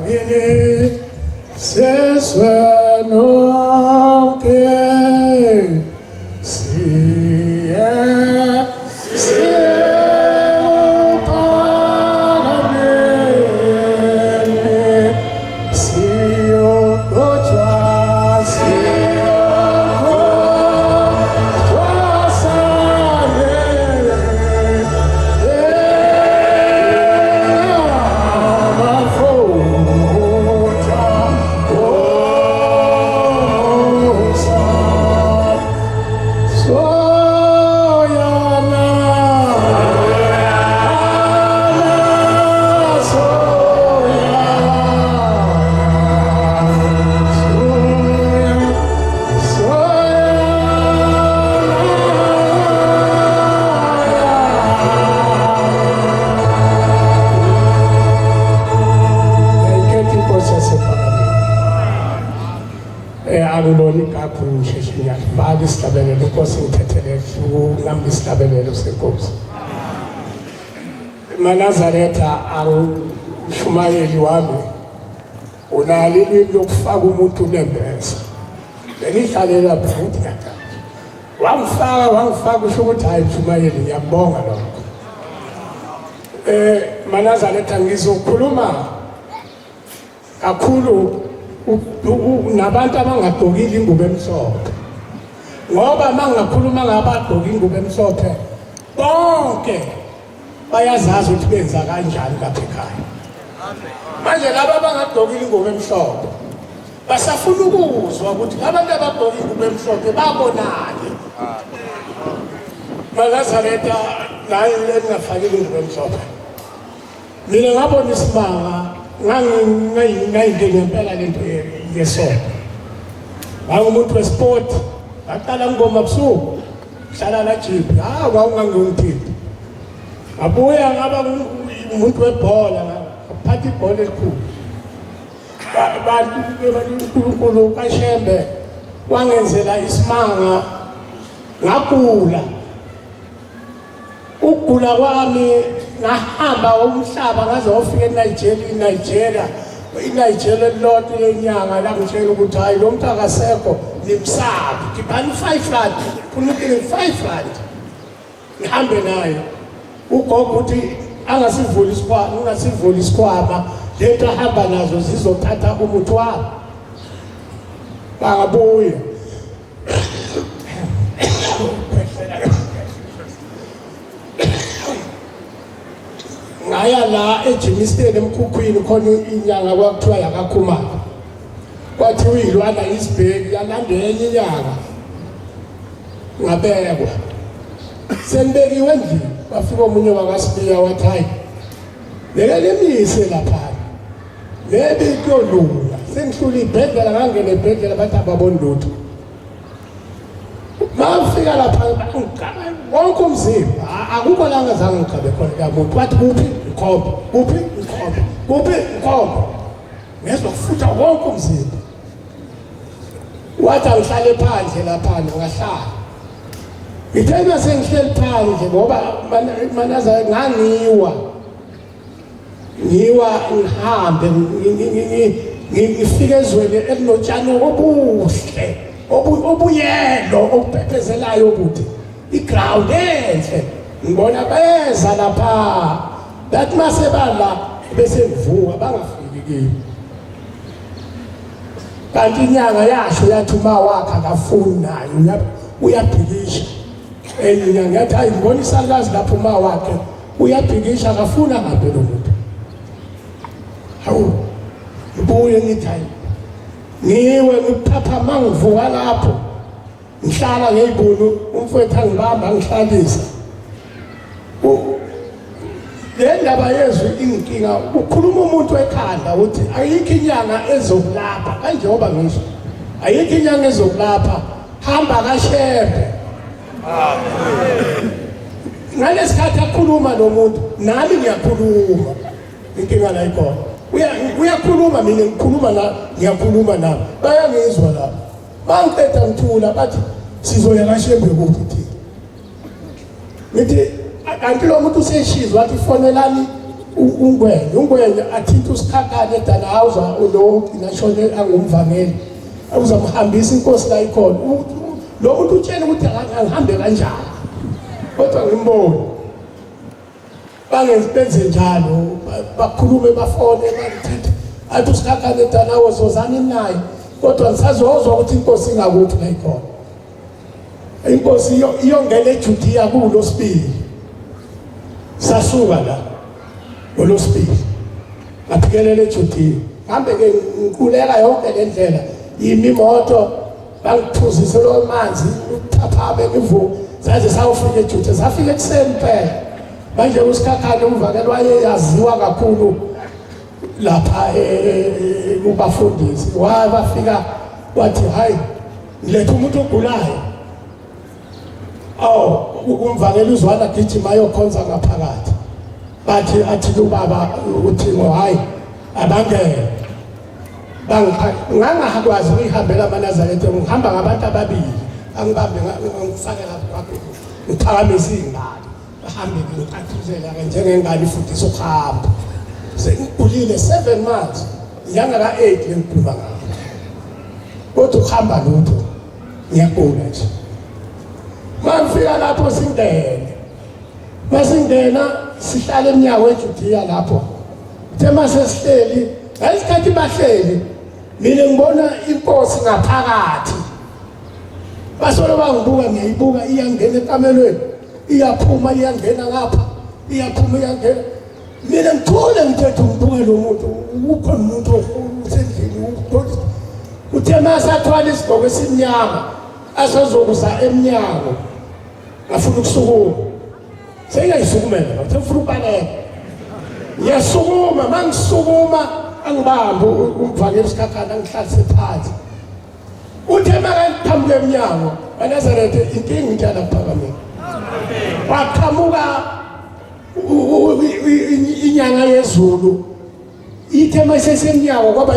Kini sezwe nonke siye siyophakameni siyogcotshwa siyogcotshwa sale Ngiyayikhetha inkosi yasephakameni. Akulona igagu ngisheshe ngiyalivala isihlabelelo inkosi ngithethelele ukunqamula isihlabelelo senkosi. MaNazaretha angumshumayeli wami unalo ilwimi lokufaka umuntu unembeza. Bengihlale lapha ngithi ngiyathatha. Wangifaka wangifaka usho ukuthi hayi mshumayeli ngiyakubonga lokho. MaNazaretha ngizokhuluma kakhulu nabantu abangagqokile ingubo emhlophe ngoba uma ngingakhuluma ngabagqoka ingubo emhlophe bonke bayazazi ukuthi benza kanjani lapha ekhaya. Manje laba abangagqokile ingubo emhlophe basafuna ukuzwa ukuthi abantu abagqoka ingubo emhlophe babonani. MaNazaretha naye engingafakile ingubo emhlophe mina ngabona isimanga ngangingayinto ngempela lento yesonto. Ngangumuntu wesport, ngaqala ngiboma busuku hlala la jiphi, hawu wawungangingithinti. Ngabuya ngaba umuntu webhola, ngaphatha ibhola elikhulu. Bantu uNkulunkulu kaShembe wangenzela isimanga, ngagula. Ukugula kwami ngahamba umhlaba ngaze ngofika eNigeria, iNigeria, iNigeria elilodwa lenyanga langitshela ukuthi hayi lo muntu akasekho nimsabi, khiphani 5 rand, funa ukuthi 5 rand ngihambe naye. Ugogo uthi angasivuli isikhwama, ungasivuli isikhwama, lento ahamba nazo zizothatha umuthi wami. Bangabuya. Ngaya la eJimisteni emkhukhwini khona inyanga kwakuthiwa yakaKhumalo. Kwathiwa uyilwana isibheki yalanda enye inyanga. Ngabekwa. Senibekiwe endlini bafika omunye wakasibiya wathi hayi ngeke nimise lapha. Maybe kuyolunga. Sengihlula ibhedlela ngangena ebhedlela bathi ababoni lutho. Mafika lapha ngigqaba wonke umzimba akukho la ngazange ngigqabe khona kamuntu wathi kuphi ngikhombe kuphi ngikhombe kuphi ngikhombe ngezwa kufutha wonke umzimba wathi angihlale phandle laphana ngahlala ngithe uma sengihleli phandle ngoba manaza ngangiwa ngiwa ngihambe ngifike ezweni elinotshani obuhle obuyelo obuphephezelayo ukuthi iground enhle ngibona beza lapha that mase bala bese ngivuka bangafiki kimi kanti inyanga yasho yathi uma wakhe akafuni naye uyabhikisha enye inyanga yathi hayi ngibona isalukazi lapho uma wakhe uyabhikisha akafuni angabe lo muntu. Hawu, ngibuye ngithi hayi ngiwe ngiphapha mangivuka lapho ngihlala ngeyibunu umfowethu angibamba angihlalisa. Le ndaba yezwi inkinga ukhuluma umuntu ekhanda uthi ayikho inyanga ezokulapha kanjengoba ngisho ayikho inyanga ezokulapha hamba kaShembe. Amen. Ngalesikhathi akhuluma lo muntu nami ngiyakhuluma inkinga la ikhona uyakhuluma mina ngikhuluma la ngiyakhuluma nabo bayangizwa lapho bangiqeda ngithula bathi sizoya kaShembe kuphi thina ngithi kanti lo muntu useshizwa wathi fonelani Ungwenya, ungwenya athinte usikhakhane eDanhauser lo ugcina shone angumvangeli. Uzamhambisa inkosi la ikhona. Lo muntu utshela ukuthi angihambe kanjani. Kodwa ngimbone. Bangenzi benze njalo, bakhulume bafone bangithinte. Athi usikhakhane eDanhauser zozani naye. Kodwa ngisazozwa ukuthi inkosi ingakuphi la ikhona. Inkosi iyongena eJudiya kulosibili. Sasuka la ngolosibili. Ngaphikelela eJudiya. Ngihambe ke ngiquleka yonke le ndlela. Yimi imoto bangiphuzise lo manzi uthaphame ngivuke. Saze sawufika eJudiya. Safika ekuseni phela. Manje uSikhakhane umvakeli wayeyaziwa kakhulu lapha kubafundisi. Wabafika wathi hayi Ngiletha umuntu ogulayo. Awu umvangeli uzwana gijima ayokhonza ngaphakathi. Bathi athi kubaba uThingo hayi abangene. Ngangakwazi ukuyihambela amaNazaretha ngihamba ngabantu ababili angibambe ngifake lapho kwakho ngiphakamise ingane bahambe ngiqathuzela ke njengengane ifundisa ukuhamba sengigulile 7 months inyanga ka-8 lengikhuluma ngayo kodwa ukuhamba lutho ngiyagula nje mangifika lapho singene masingena sihlala emnyango weJudiya lapho uthe masesihleli ngesikhathi bahleli mina ngibona inkosi ngaphakathi basolo bangibuka ngiyayibuka iyangena ekamelweni iyaphuma iyangena ngapha iyaphuma iyangena Mina ngithule ngithethe ngibuke lo muntu ukhona umuntu usendlini uthe mase athwala isigqoko esimnyama asezokuza emnyango ngafuna ukusukuma sengiyayisukumela ngithe ngifuna ukubaleka ngiyasukuma mangisukuma angibambe umvakeli isikhakhana angihlalise phansi uthe makaqhamuka emnyango banazaretha inkinga into yalapha kamina waqhamuka inyanga yezulu ithe mayisesemnyango kwaba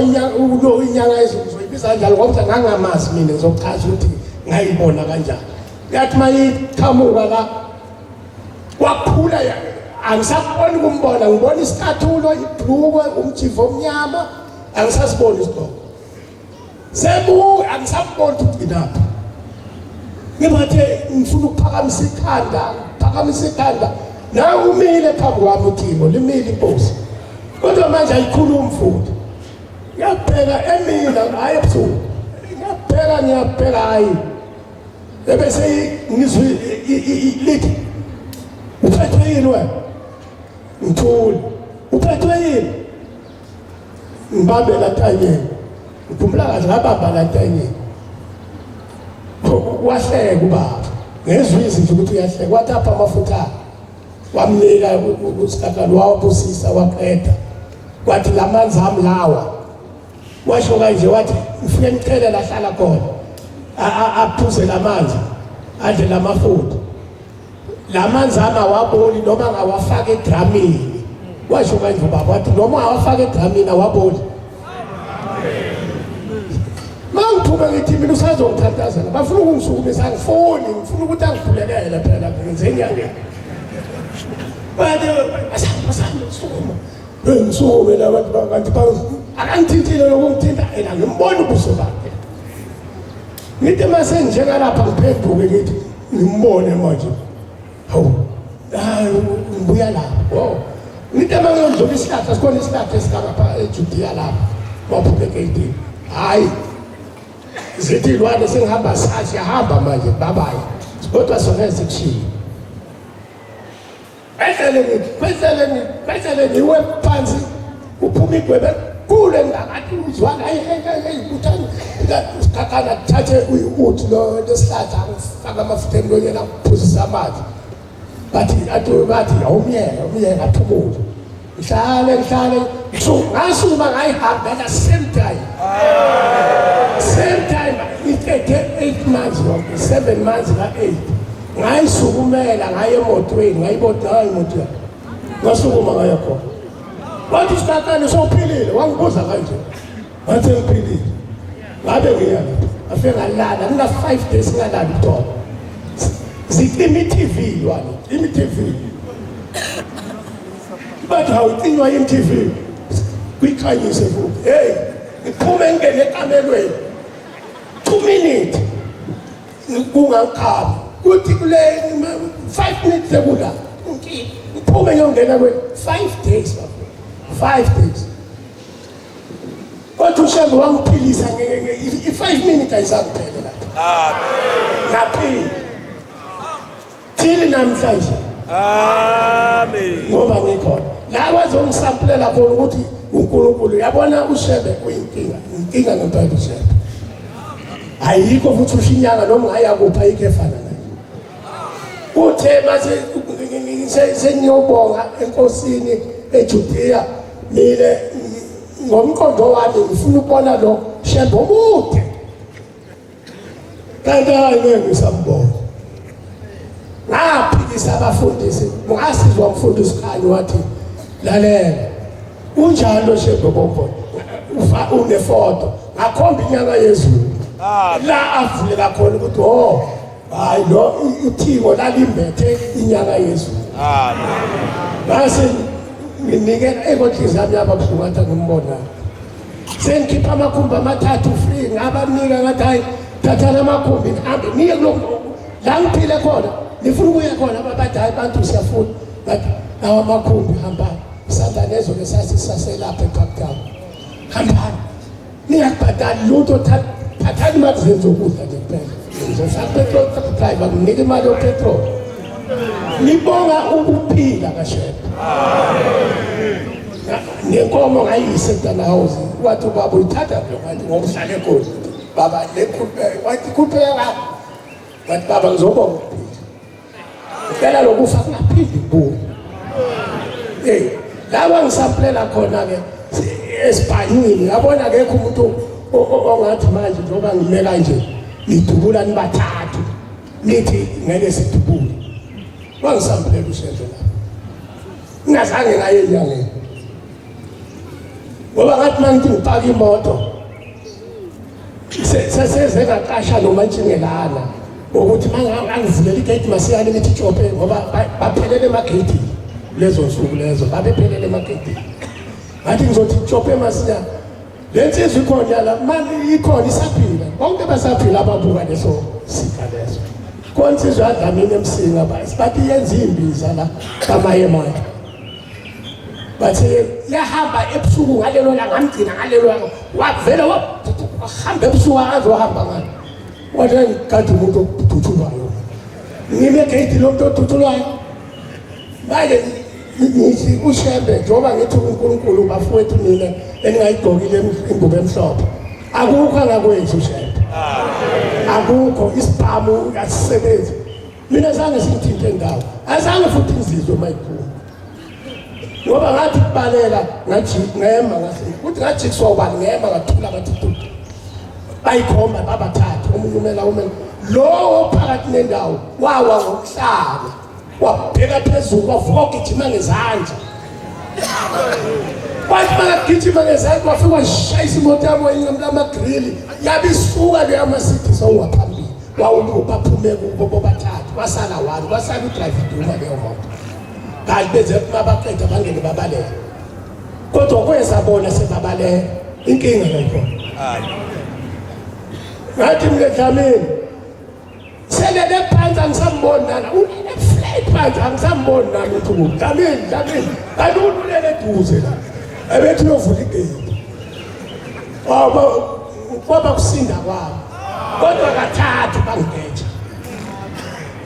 lo inyanga yezulu ngizoyibiza kanjalo ngoba ngangamazi mina ngizochaza ukuthi ngayibona kanjani yathi mayiqhamuka la wakhula angisakuboni ukumbona ngibona isicathulo ibhlukwe umjivo omnyama angisasiboni isigqoko Sebu angisamboni ukuthi ugcinaphi. Ngibathe ngifuna ukuphakamisa ikhanda, phakamisa ikhanda. Nawe umile phambi kwami uThimo, limile inkosi. Kodwa manje ayikhulumi futhi. Ngiyabheka emina hayi ebusuku. Ngiyabheka ngiyabheka hayi. Ebese ngizwe lithi uphethwe yini wena? Ngithule. Uphethwe yini? Ngibambe la tanyeni. Ngikhumbula kahle ngabamba la tanyeni. Wahleka ubaba. Ngezwa izwi ukuthi uyahleka. Wathi apha amafutha. Wamnika usikakalo wawabusisa waqeda. Wathi lamanzi ami lawa. Washo kanje wathi ngifike ngichele lahlala khona. Aphuze lamanzi. Adle lamafutha. Lamanzi ami awaboli noma ngawafaka edramini. Washo kanje ubaba wathi noma awafaka edramini awaboli. Mangiphuma ngithi mina usazongithandazela bafuna ukungisukumisa angifuni ngifuna ukuthi angikhulekele phela ngenze inyangeni. Bathi asambe sukuma. Ngisukume labantu bangathi akangithintile lokungithinta yena ngimbona ubuso bakhe. Ngithi mase njengalapha ngiphenduke ngithi ngimbone manje. Hawu, hayi ngibuya lapha. Oh. Ngithi uma ngiyodlula isihlahla sikhona isihlahla esingapha eJudiya lapha. Waphuma egeyidini. Hayi. Zithi ilwane sengihamba siyahamba manje babayi. Kodwa sona sikushiye. Ehleleni, kwehleleni, kwehleleni iwe phansi uphuma igwebe kule ngakathi uzwana hayi hey hey hey buthani sikhakhana thathe uthi lo lesihlahla ufaka amafutha emlonyeni akuphuzisa amanzi bathi athi bathi awumyeke umyeke aphumule ngihlale ngihlale ngasukuma ngayihambela same time same time ithethe 8 months yonke 7 months ka-8 ngayisukumela ngaye emotweni ngayibona hayi imoto yakhe ngasukuma ngaya khona wathi usikakane sowuphilile wangibuza kanje ngathi ngiphilile ngabe ngiya lapha afike ngalala ngina-five days ngalali ubuthongo zicima i-tv lwane cima i-tv. Bathi awucinywa yini TV? Kuyikhanyise futhi. Hey, ngiphume ngingene ekamelweni. 2 minutes. Kungangikhabi. Kuthi kule 5 minutes sekula. Ngiphume ngiyongena kwe 5 days bafo. 5 days. Kodwa uShembe wangiphilisa i-5 minutes ayisakuphela lapha. Amen. Ngaphila. Thini namhlanje. Amen. Ngoba ngikhona. La wazongisampulela khona ukuthi uNkulunkulu yabona uShembe uyinkinga, inkinga ngempela uShembe. Ayikho futhi ushinyanga noma ungaya kuphi ayikho efana naye. Uthe mase sengiyobonga enkosini eJudea mina ngomqondo wami ngifuna ukubona lo Shembe omude. Kanti hayi ngeke ngisambona. Ngaphikisa abafundisi, ngasizwa umfundisi Khanye wathi lalela unjalo lo Shembe bokhona ufa unefoto ngakhomba inyanga yezulu la avuleka khona ukuthi oh hayi lo ithingo lalimbethe inyanga yezulu Amen. Ngase nginikela ekodlizi yami yaba buhlungu ngathi angimbona. Sengikhipha amakhumbi amathathu free ngabanika ngathi hayi thathani amakhumbi nihambe niye kulokhu la ngiphile khona nifuna ukuya khona babathi hayi bantu siyafuna ngathi lawa amakhumbi hambani isandla lezo ke sasisaselapha eCape Town hambani ningakubhadali lutho thathani imali zenu zokudla nje kuphela ngizofaka petrol driver nginike imali yopetrol nibonga ukuphila kashembe nenkomo ngayise mntana house wathi ubaba uyithatha lo ngathi ngoba uhlale egoli baba le wathi khulupheka ngathi baba ngizobonga ukuphila Ngicela lokufa kungaphindi kubuye. Hey, la wangisampulela khona ke esibhanyini yabona akekho umuntu ongathi manje njengoba ngime kanje nidubula nibathathu nithi ngeke sidubule. Wangisampulela uShembe la. Ngingazange ngaye enyangeni. Ngoba ngathi mangithi ngipaka imoto seseze ngaqasha nomantshingelana ukuthi mangangivulela igate masiyane ngithi tshope ngoba baphelele emageyidini lezo nsuku lezo babephelele emageyidini ngathi ngizothi tshope masinyane le nsizwa ikhona la mani ikhona isaphila bonke basaphila ababuka leso siga leso khona insizwa yadlamini emsinga bathi yenza imbiza la kamayemane bathi yahamba ebusuku ngalelo langa ngamgcina ngalelo langa wavele wahamba ebusuku akaze wahamba ngalo wathi ngigade umuntu odutshulwayo ngime egeyidi lomuntu odutshulwayo manje ngithi ushembe njengoba ngithi uNkulunkulu bafowethu nina eningayigqokile ingubo emhlophe akukho angakwenzi ushembe akukho isibhamu asisebenzi mina zange singithinte ndawo azange futhi ngizizwe uma iphuma ngoba ngathi kubaleka ngathi ngema ngathi ukuthi ngajikiswa ubani ngema ngathula ngathi tutu bayikhomba babathathu omunye umela umela lowo phakathi nendawo wawa ngokuhlala wabheka phezulu wavuka ugijima ngezandla wathi makagijima ngezandla wafika washayisa imoto yami wayinqamula amagrili yabe isuka leyo amasidi sowungaphambili wawubaphume kubo bobathathu kwasala one kwasala udrive iduma leyo moto kanti beze mabaqeda bangene babaleka kodwa kweza bona sebabaleka inkinga kayikhona ngathi mina dlamini selele phansi angisamboni nana ulele flat phansi angisamboni nami ukuthi kuphi dlamini dlamini kanti ululele eduze la ebethi uyovula igate kwaba kusinda kwami kodwa kathathu bangigeja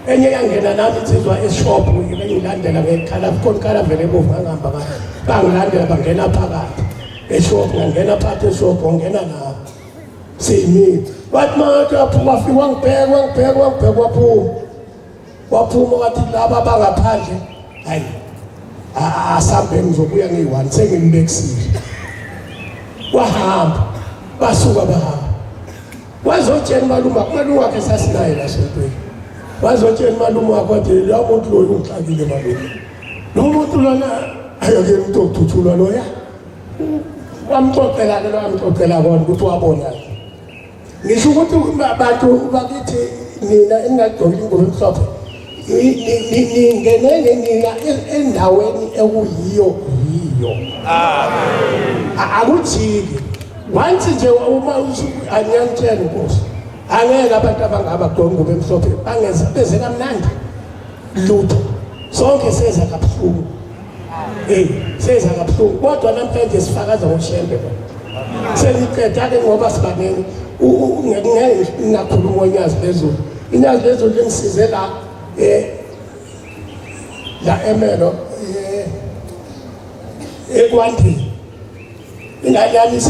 enye yangena nami insizwa eshophu bengilandela ngekhala khona ikhala vele emuva ngangihamba ngayo bangilandela bangena phakathi eshophu ngangena phakathi eshophu ngangena nabo siyimile wathi mangathi waphuma wafika wangibheka wangibheka wangibheka waphuma waphuma wathi laba abangaphandle hayi asambe ngizobuya ngiyi-one sengimbekisile wahamba basuka bahamba wazotshela umalume wakhe umalume wakhe sasinaye la sontweni wazotshela umalume wakhe wathi loya muntu loyo ungixakile malume lo muntu lona ayokuyena umuntu okuthuthulwa loya wamxoxela-ke lo wamxoxela kona ukuthi wabona-ke ngisho ukuthi bantu bakithi nina eningagqokile ingubo emhlophe Ningenele nina endaweni ekuyiyo yiyo. Amen. Akujiki. Once nje uma anyanitshela inkosi. Angeke abantu abangaba gqoka ingubo emhlophe bangeza beze kamnandi. Lutho. Sonke seza kabuhlungu. Hey, seza kabuhlungu kodwa namhlanje sifakaza ngoShembe. Seniqeda ke ngoba sibaningi. Ngeke ngingakhuluma ngonyazi lezulu. Inyazi lezulu lingisize la la emelo ekwandini. Ingane yami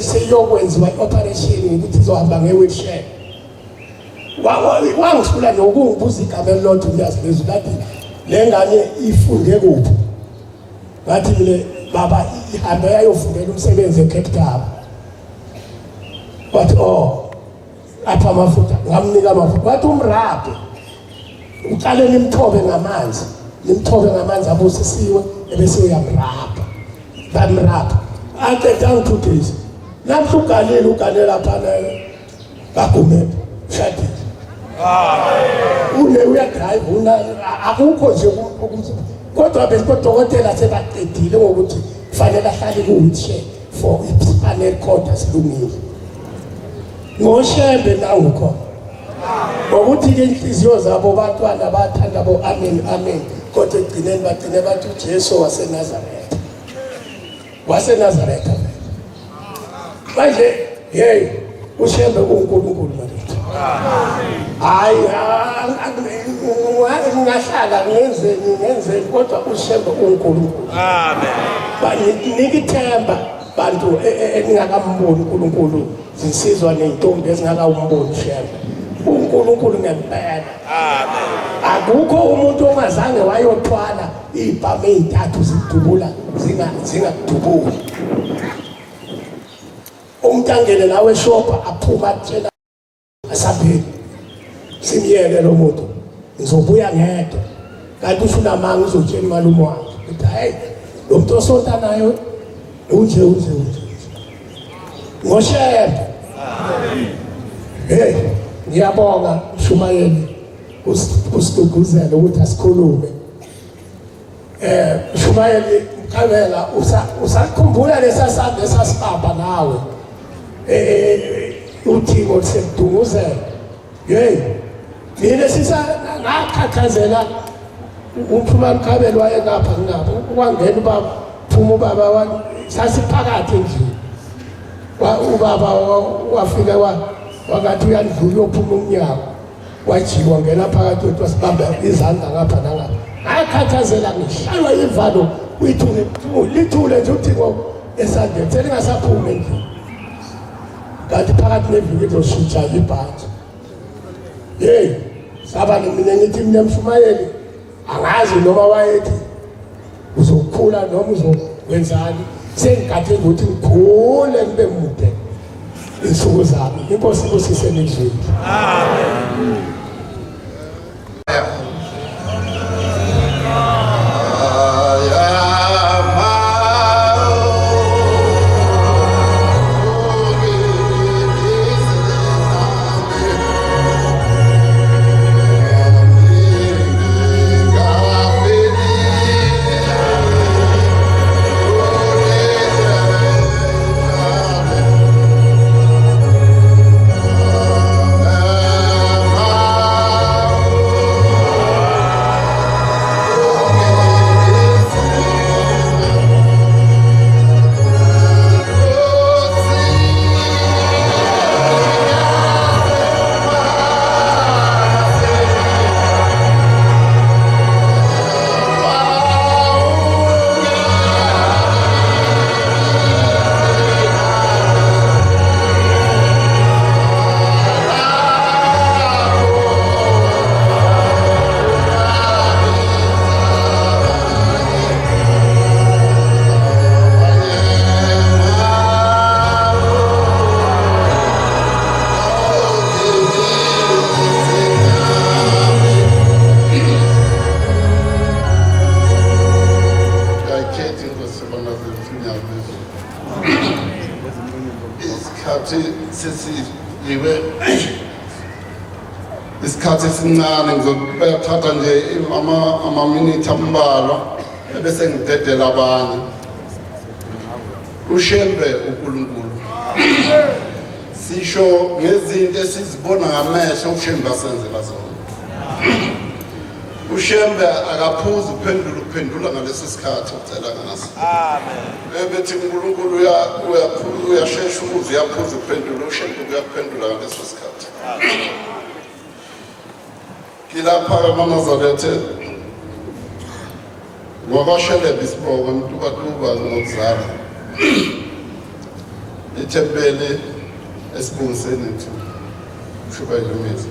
seyokwenziwa i-operation ukuthi izohamba nge-wheelchair. Wangihlula nje ukungibuza igama elilodwa unyazi lezulu lathi le ngane ifunde kuphi. Ngathi mina baba ihambe yayofundela umsebenzi eCape Town. Wathi oh apha amafutha ngamnika amafutha wathi umrabhe uqale nimthobe ngamanzi nimthobe ngamanzi abusisiwe ebese uyamrabha bamrabha aqeda ngi-two days namhla ugalile ugale laphana kagumede ushadile une uyadrayiva una akukho nje kodwa besibodokotela sebaqedile ngokuthi kufanele ahlale ku-wheelchair for i-spinal cord asilungile ngoshembe nangu khona ngokuthi-ke inhliziyo zabo bantwana bathanda bo-amen amen kodwa ekugcineni bagcine bathi ujesu wasenazaretha wasenazaretha vele manje yeyi ushembe unkulunkulu bakithi hayi ngingahlala ngenzeni ngenzeni kodwa ushembe unkulunkulu amen nika ithemba bantu e, e, eningakamboni unkulunkulu zinsizwa ney'ntombi ezingakawumboni ushembe unkulunkulu ngempela amen akukho umuntu ongazange wayothwala iy'bhamu ey'ntathu zidubula zingakudubuli umuntu angene nawe eshopha aphuma atshela asapheli simyeke lo muntu ngizobuya ngedwa kanti ufuna amanga uzotshela umalume wakhe ukuthi hayi lo muntu osonta nayo unje unje unje ngoshembe hey ngiyabonga mshumayeli usiguguzela ukuthi asikhulume eh mshumayeli mkhabela usakhumbula lesa sandla esasibamba nawe eh uthingo lisedunguzela hey mina sisa ngakhathazela umphuma mkhabelo wayengapha ngapha kwangena ubaba phuma ubaba sasiphakathi endlini ubaba wafika wangathi uyandlula uyophuma umnyango wajikwa ngena phakathi kwethu wasibamba izandla ngapha nangapha ngakhathazela ngishaywa ivalo uyithule lithule nje uthingo esandleni selingasaphumi endlini kanti phakathi neviki izoshintsha ibhantshi yeyi saba mina ngithi mina mshumayeli angazi noma wayethi uzokhula noma uzokwenzani sengigathe ukuthi ngikhule ngibe mude insuku zami inkosi ibusise nendlini amen. Isikhathi sesiyiwe Isikhathi esincane ngizothatha nje amaminithi ambalwa ebese ngidedela abanye. UShembe uNkulunkulu. Sisho ngezinto esizibona ngamehlo uShembe asenzela zona. UShembe akaphuzi uphendula uphendula ngaleso sikhathi ucela ngaso. Amen. Bebethi uNkulunkulu uyaphuza uyashesha ukuze uyaphuza uphendula uShembe uyaphendula ngaleso sikhathi. Ngilapha amaNazaretha ngokwasheleba isibongo mtubatuba ngokuzala ithempeli esibungiseni thi mshubayeli umezi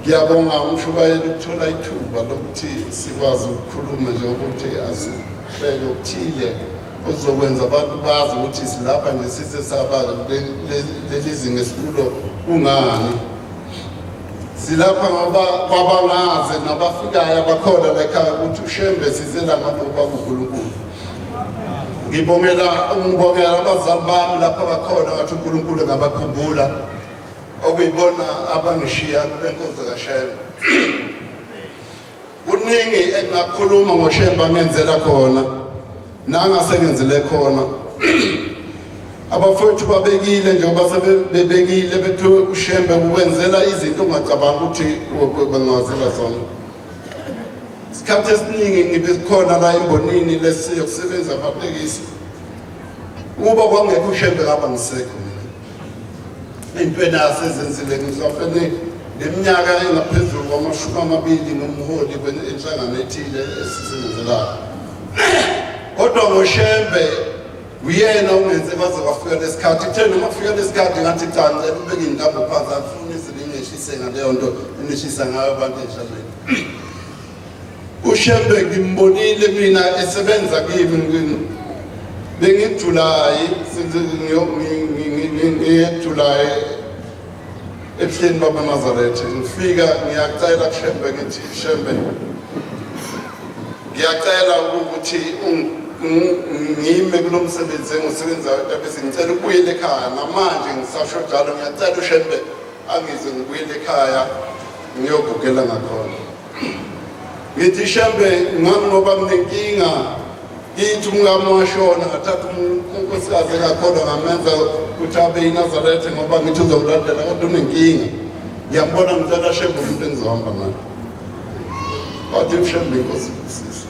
ngiyabonga umshubayeli ukuthola ithuba lokuthi sikwazi ukukhuluma nje ukuthi asibheke okuthile ozokwenza abantu bazi ukuthi silapha nje size saba leli zinga esikulo kungani silapha ngoba kwabangaze nabafikayo abakhona la ekhaya ukuthi ushembe size la ngoba uNkulunkulu ngibongela ngibongela abazali bami lapha bakhona ngathi uNkulunkulu ngabakhumbula okuyibona abangishiya kule nkonzo kaShembe Kuningi engingakukhuluma ngoShembe angenzela khona nangasengenzele khona. Abafowethu babekile njengoba sebebekile bethu uShembe uwenzela izinto ongacabanga ukuthi bengawazela zona. Isikhathi esiningi ngibe khona la embonini lesiyokusebenza amatekisi. Ukuba kwangekho uShembe ngaba ngisekho mina. Entweni asezenzile ngisafene neminyaka engaphezulu kwamashumi amabili ngumholi enhlangano ethile esisebenzelayo. Kodwa ngoShembe uyena ongenze kwaze kwafika lesikhathi. Kuthe noma kufika lesikhathi ngathi cha ngicela ubeke intambo phansi angifuni ize ningehlise ngaleyo nto enehlisa ngayo abantu enhlanganweni. uShembe ngimbonile mina esebenza kimi bengiJulayi ngiyeJulayi ebuhleni babaNazaretha ngifika ngiyacela kuShembe ngithi Shembe ngiyacela ukuthi ngime kulo msebenzi engiwusebenzayo bese ngicela ukubuyela ekhaya namanje ngisasho njalo ngiyacela uShembe angize ngibuyele ekhaya ngiyogugela ngakhona ngithi Shembe ngangoba nginenkinga kithi umkami washona ngathatha unkosikazi engakholwa ngamenza ukuthi abe iNazaretha ngoba ngithi uzomlandela kodwa unenkinga ngiyambona ngicela Shembe umuntu engizohamba naye wathi uShembe inkosi ibusise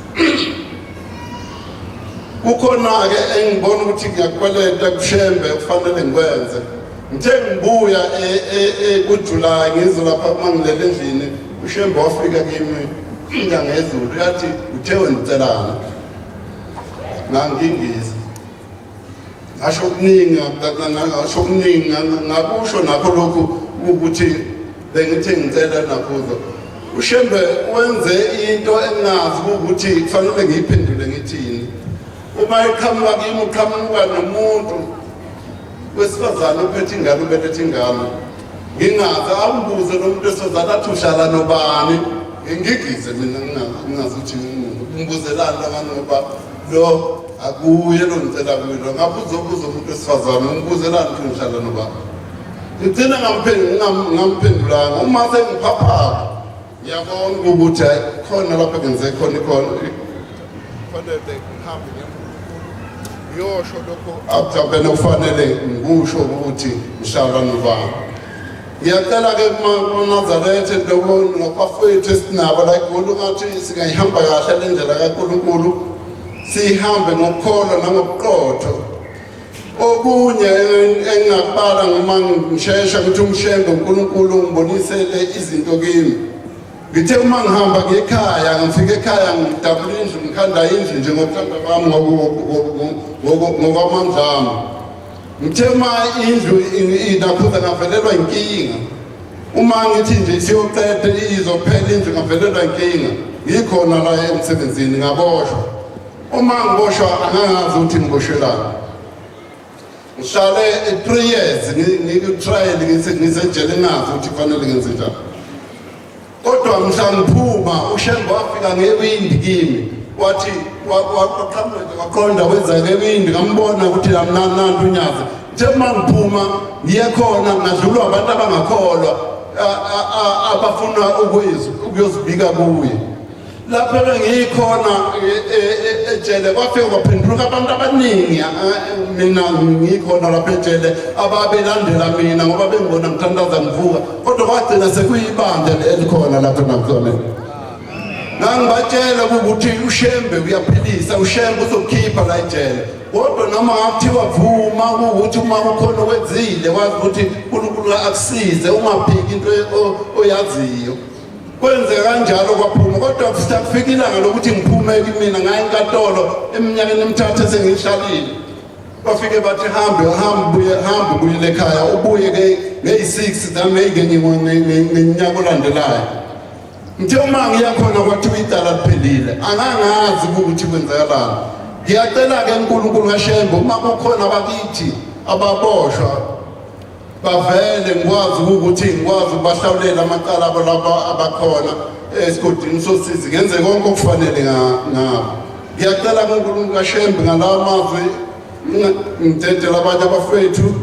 kukhona-ke engibona ukuthi ngiyakweleta kuShembe kufanele ngikwenze ngithe ngibuya kuJulayi ngize lapha uma ngilele endlini uShembe wafika kimi ngangezulu yathi uthe wena ucelana ngangingisa ngasho okuningi ngasho okuningi ngakusho nakho lokhu ukuthi bengithe ngicela nakhuzo uShembe wenze into engazi ukuthi kufanele ngiyiphendule ngithini uma eqhamuka kimi uqhamuka nomuntu wesifazane uphethe ingane ubelethe ingane ngingazi awumbuze lo muntu wesifazane athi uhlala nobani ngigize mina ngingazi ukuthi umbuzelani langani ngoba lo akuye lo ngicela kuye lo ngabe uzobuza umuntu wesifazane umbuzelani ukuthi ngihlala nobani ngigcina ngamphendulanga uma sengiphaphama ngiyabona ukuthi hayi khona lapho ngenze khona ikhona kufanele ngihambe ngiyosho lokho mhlawumbe nokufanele ngikusho ukuthi ngihlala nobani ngiyacela-ke kumaNazaretha lokho nabafowethu esinabo la eGoli ungathi singayihamba kahle le ndlela kaNkulunkulu siyihambe ngokukholwa nangobuqotho okunye engingakubala noma ngishesha ukuthi umshembe uNkulunkulu ungibonisele izinto kimi ngithe uma ngihamba ngiye ekhaya ngifika ekhaya ngidabula indlu ngikhanda indlu nje ngokuthanda kwami ngokwamandla ami ngithe uma indlu inakhuza ngavelelwa inkinga uma ngithi nje siyoqeda izophela indlu ngavelelwa inkinga ngikhona la emsebenzini ngaboshwa uma ngiboshwa angangazi ukuthi ngiboshelani ngihlale 3 years ngiku-trial ngisejele ngazi ukuthi kufanele ngenze njani kodwa mhla ngiphuma uShembe wafika ngewindi kimi wathi waqhamuka waqonda wenza ngewindi ngambona ukuthi nantu unyazi ngithe uma ngiphuma ngiye khona ngadlulwa abantu abangakholwa abafuna ukuyozibika kuye. Lapho bengikhona ejele kwafika kwaphenduka abantu abaningi, mina ngikhona lapha ejele ababelandela mina ngoba bengibona ngithandaza ngivuka, kodwa kwagcina sekuyibandla elikhona lapha nakhona. Ngangibatshela ukuthi uShembe uyaphilisa, uShembe uzokhipha la ejele, kodwa noma ngakuthiwa vuma ukuthi uma kukhona okwenzile wazi ukuthi uNkulunkulu akusize, ungaphiki into oyaziyo. Kwenzeka kanjalo kwaphuma, kodwa kufika ilanga lokuthi ngiphume kimina ngaya enkantolo eminyakeni emithathu esengiyihlalile. Bafike bathi hambe hambe buye hambe ubuyele ekhaya, ubuye ke ngeyi-6 zaMeyi ngenyaka olandelayo. Ngithe uma ngiya khona kwathiwa icala liphelile, angangazi ukuthi kwenzakalani. Ngiyacela-ke uNkulunkulu kaShembe, uma kukhona abakithi ababoshwa bavele ngikwazi ukuthi ngikwazi ukubahlawulela amacala abo laba abakhona esigodini sosizi, ngenze konke okufanele ngabo. Ngiyacela kuNkulunkulu kaShembe ngalawa mazwi, ngidedela abanye abafethu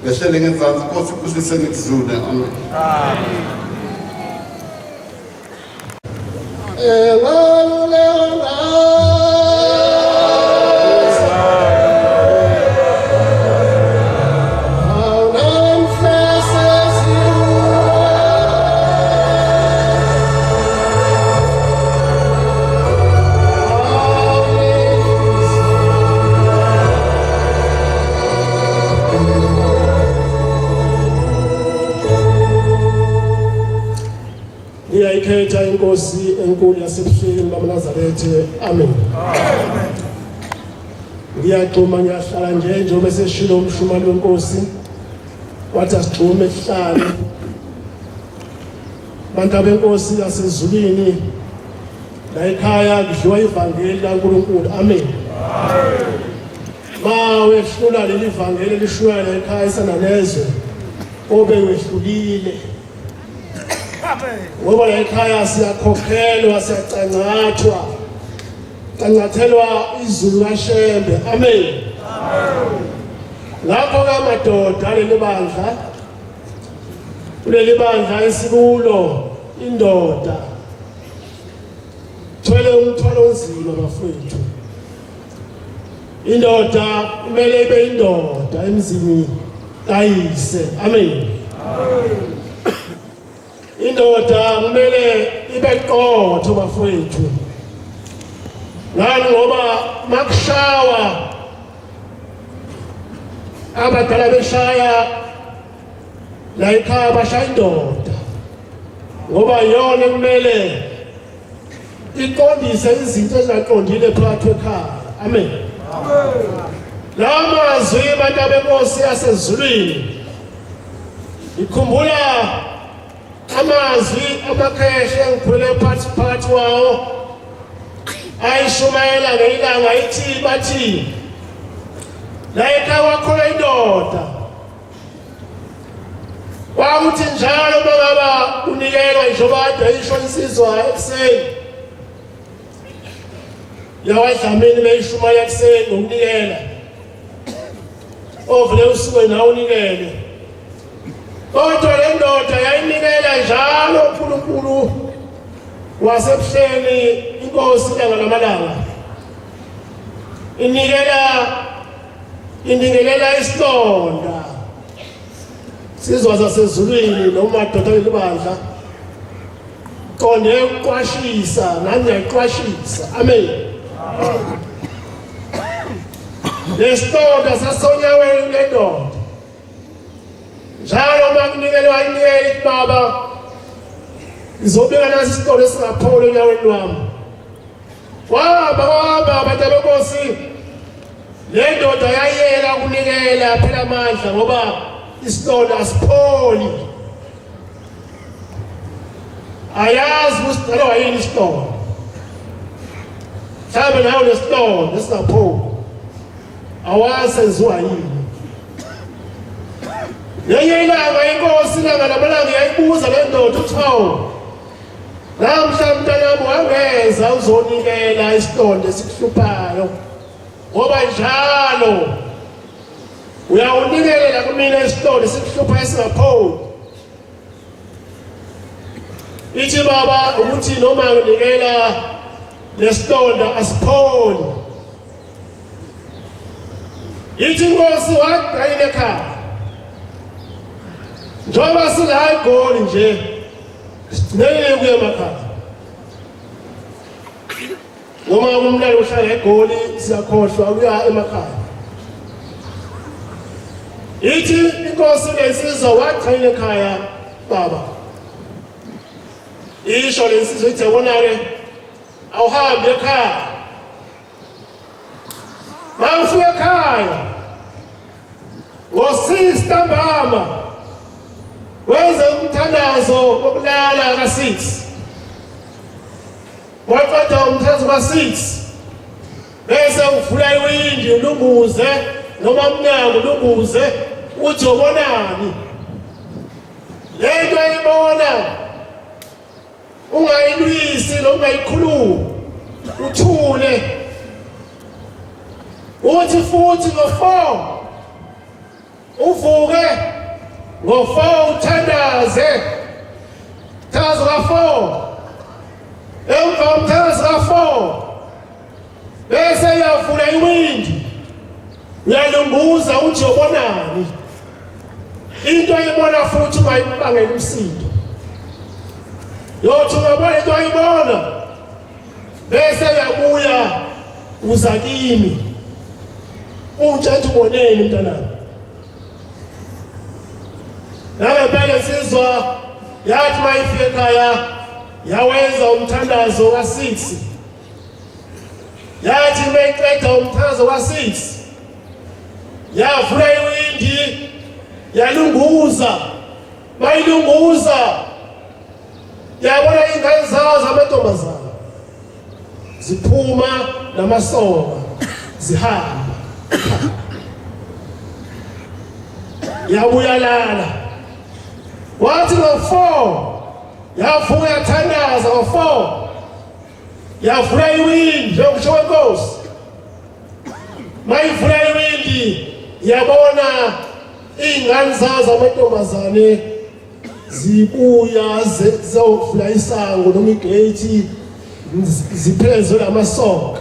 ngehlele ngezansi. Nkosi ibusise nikuzule. Amen. Ngiyayikhetha inkosi enkulu yasebuhleni bamaNazaretha. Amen. Ngiyagxuma ngiyahlala nje njengoba eseshilo umshumali wenkosi wathi asigxume sihlale. Bantu benkosi yasezulwini la ekhaya kudliwa ivangeli kaNkulunkulu. Amen. Ma wehlula leli vangeli elishuya la ekhaya esanalezwe obe wehlulile. Ngoba la ekhaya siyakhokhelwa, siyacancathwa, cancathelwa izulu kaShembe. Amen. Ngakho ke madoda leli bandla, kuleli bandla esikulo, indoda thwele umthwalo onzima bafowethu. Indoda kumele ibe indoda emzini kayise. Amen. Indoda kumele ibe qotho bafowethu. Ngani? Ngoba makushawa abadala beshaya la ekhaya, bashaya indoda ngoba iyona kumele iqondise izinto ezingaqondile phakathi kwekhaya. Amen. Lawa mazwi bantu abenkosi yasezulwini, ngikhumbula amazwi amakhehla engikhulele phakathi phakathi wawo ayishumayela ngelanga ithi bathi la ekhaya kwakhona indoda, kwakuthi njalo uma ngaba unikelwa njengoba kade isho insizwa ekuseni yawadlamini beyishumayela ekuseni ngokunikela, ovele usuke nawe unikele. Kodwa le ndoda yayinikela njalo uNkulunkulu wasebuhleni inkosi ilanga lamalanga, inikela inikelela isilonda sizwa zasezulwini noma doda lelibandla qonde ukuqwashisa, nami ngiyayiqwashisa. Amen. Lesilonda sasonyaweni lendoda njalo uma kunikelwa inikela ithi baba ngizobika nasi isitolo esingapholi onyaweni lwami. Wahamba kwahamba abantu abenkosi, le ndoda yayeka ukunikela phela amandla ngoba isilonda asipholi, ayazi kusidalwa yini isilonda. Mhlawumbe nawe unesilonda esingapholi, awazi senziwa yini. Ngenye ilanga inkosi ilanga lamalanga yayibuza le ndoda uthi hawu namhla mntanami wangeza uzonikela isilonda esikuhluphayo, ngoba njalo uyawunikelela kumina isilonda esikuhluphayo esingapholi. Ithi baba ukuthi noma nginikela lesilonda asipholi. Ithi inkosi wagcina ekhaya. Njengoba sila eGoli nje sigcinelile kuye emakhaya. Noma umntana uhlala eGoli siyakhohlwa ukuya emakhaya. Ithi inkosi lensizwa wagcina ekhaya baba. Isho lensizwa ithi yabona-ke awuhambi ekhaya. Mawufika ekhaya ngo-6 ntambama wenze umthandazo wokulala ka-6 waqeda umthandazo ka-6 bese uvula iwindi ulunguze noma umnyango ulunguze uthi ubonani le nto ayibona ungayilwisi noma ungayikhulumi uthule uthi futhi ngo-four uvuke ngo-four uthandaze thandazo ka-four emva komthandazo ka-four bese uyavula iwindi uyalunguza uthi ubonani into ayibona futhi ungayibangela umsindo yothi ungabona into ayibona bese uyabuya uza kimi ungitshela ukuthi uboneni mntanami nangempela insizwa yathi uma ifika ekhaya yawenza umthandazo ka-six yathi uma iqeda umthandazo ka-six yavula iwindi yalunguza bayilunguza yabona iy'ngane zawo zamantombazane ziphuma namasoka zihamba yabuyalala wathi ngo-four yavuka yathandaza ngo-four yavula iwindi njengokusho kwenkosi mayivula iwindi yabona iy'ngane zazo zamantombazane zibuya ziyovula isango noma igate ziphezwe lamasoka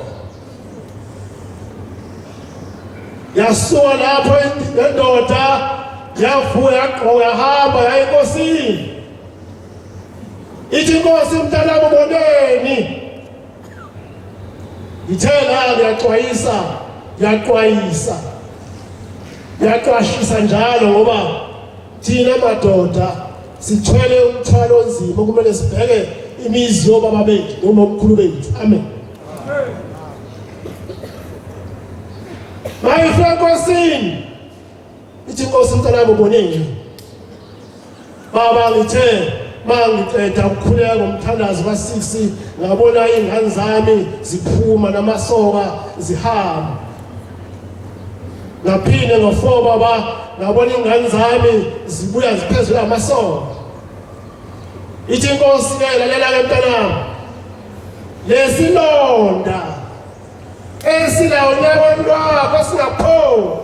yasuka lapho lendoda yavuka yagqoka yahamba yaya enkosini ithi inkosi mntanami uboneni ngithe la ngiyaxwayisa ngiyaxwayisa ngiyaxwashisa njalo ngoba thina madoda sithwele umthwalo onzima kumele sibheke imizi yobaba bethu noma omkhulu bethu amen mayifika enkosini ithi inkosi mntanami uboneni Baba ngithe mangiqeda ukukhuleka ngomthandazo ka-6 ngabona iy'ngane zami ziphuma namasoka zihamba ngaphinde ngo-4 baba ngabona iy'ngane zami zibuya ziphezulu amasoka ithi inkosi ke lalela-ke mntanami lesilonda esilawo nyakweni lwakho singapholi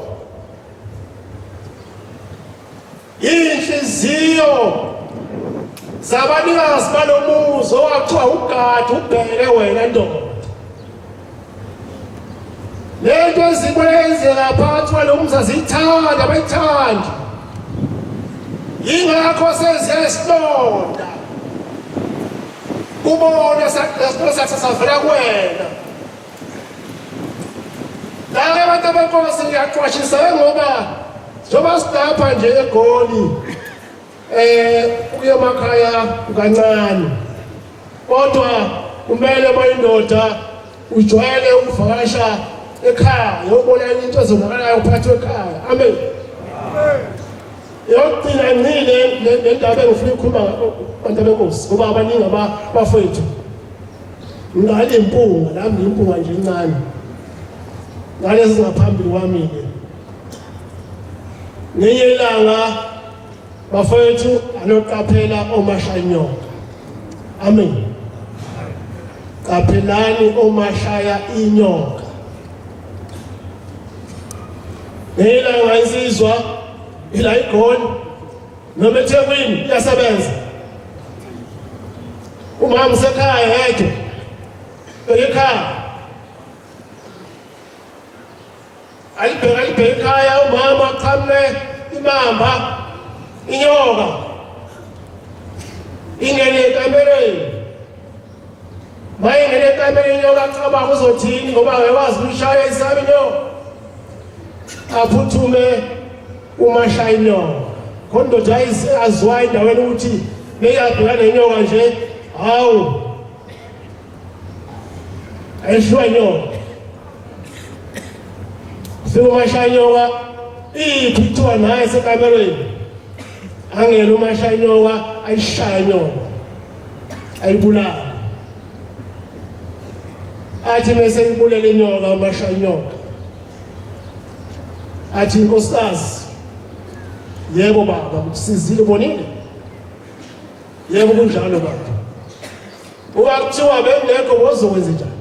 Inhliziyo zabanikazi balomuzi owathiwa ugade ubheke wena ndoda. Lento ezibona yenzeka phakathi kwalo muzi aziyithandi abayithandi. Yingakho seziyasilonda. Kubona sasavela kuwena. Laba abantu abenkosi ngiyaqwashisa ngoba njengoba silapha nje eGoli eh uye emakhaya kancane kodwa kumele bayindoda ujwayele ukuvakasha ekhaya yobona into ezonakalayo phakathi ekhaya amen yokugcina ngcile le ndaba engifuna ukukhuluma abantu abenkosi ngoba abaningi abafowethu Ngale impunga nami ngimpunga nje incane. Ngalezi ngaphambili kwami ke. Ngenye ilanga bafowethu anoqaphela omashanyoka. Amen. Qaphelani omashaya inyoka. Ngenye ilanga insizwa ila igoli noma eThekwini iyasebenza. Umama usekhaya yedwa, bheka ekhaya, alibheka alibheka ekhaya umama, qhamuke imamba, inyoka ingene ekamereni. Mayingene ekamereni inyoka, acabanga uzothini ngoba akakwazi ukuyishaya isami inyoka. Aphuthume umashaya inyoka khona indoda aziwayo endaweni ukuthi beyabheka nenyoka nje, hawu, ayishiwa inyoka. Fika umashaya inyoka, iphi? Kuthiwa naye sekamereni. Angene umashaya inyoka, ayishaya inyoka, ayibulala. Athi mese ibulele inyoka umashaya inyoka, athi, "Nkosikazi." "Yebo baba, ngikusizile, ubonile." "Yebo, kunjalo baba. Uba kuthiwa bengekho wozokwenza njani?"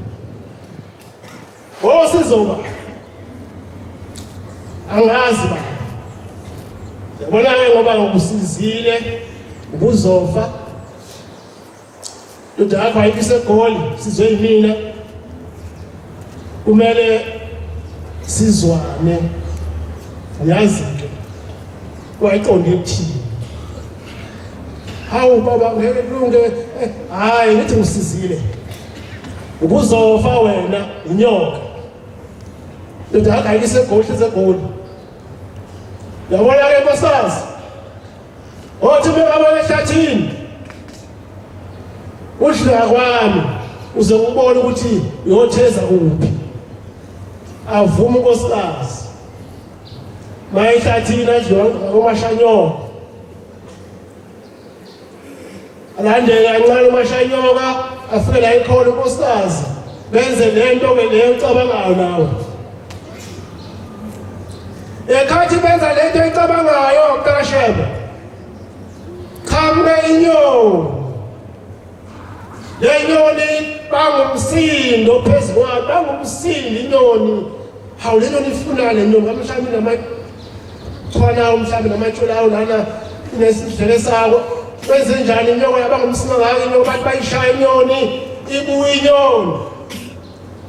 "Wosizoba angazi baba. Yabona-ke, ngoba ngikusizile, ubuzofa. Indoda yakho ayikho, iseGoli, sizwe yimina. Kumele sizwane." Uyazi-ke wayiqonde ekuthini. "Hawu baba, ngeke kulunge." "Hhayi, ngithi ngisizile, ubuzofa wena inyoka. Indoda yakho ayikho, iseGoli, hleze eGoli. Yabona-ke nkosikazi, othi bekabona ehlathini udlula kwami, uze ubone ukuthi uyotheza kuphi." Avuma unkosikazi. Mayehlathini adliwa umashanyoka, alandele kancane umashanyoka, afike la ikhona unkosikazi, benze lento ke leyo ucabangayo nawe. Ekhathi benza lento ecabangayo, mntakashembe, qhamuke inyoni. Le nyoni bangumsindo phezu kwayo, bangumsindo inyoni. Hawu, le nyoni ifuna, le nyoni mhlawumbe namachwana, mhlawumbe namatshulawo lana inesidlele sako. Kwenze njani inyoka yabangumsindo ngayo inyoka? Bathi bayishaya inyoni, ibuye inyoni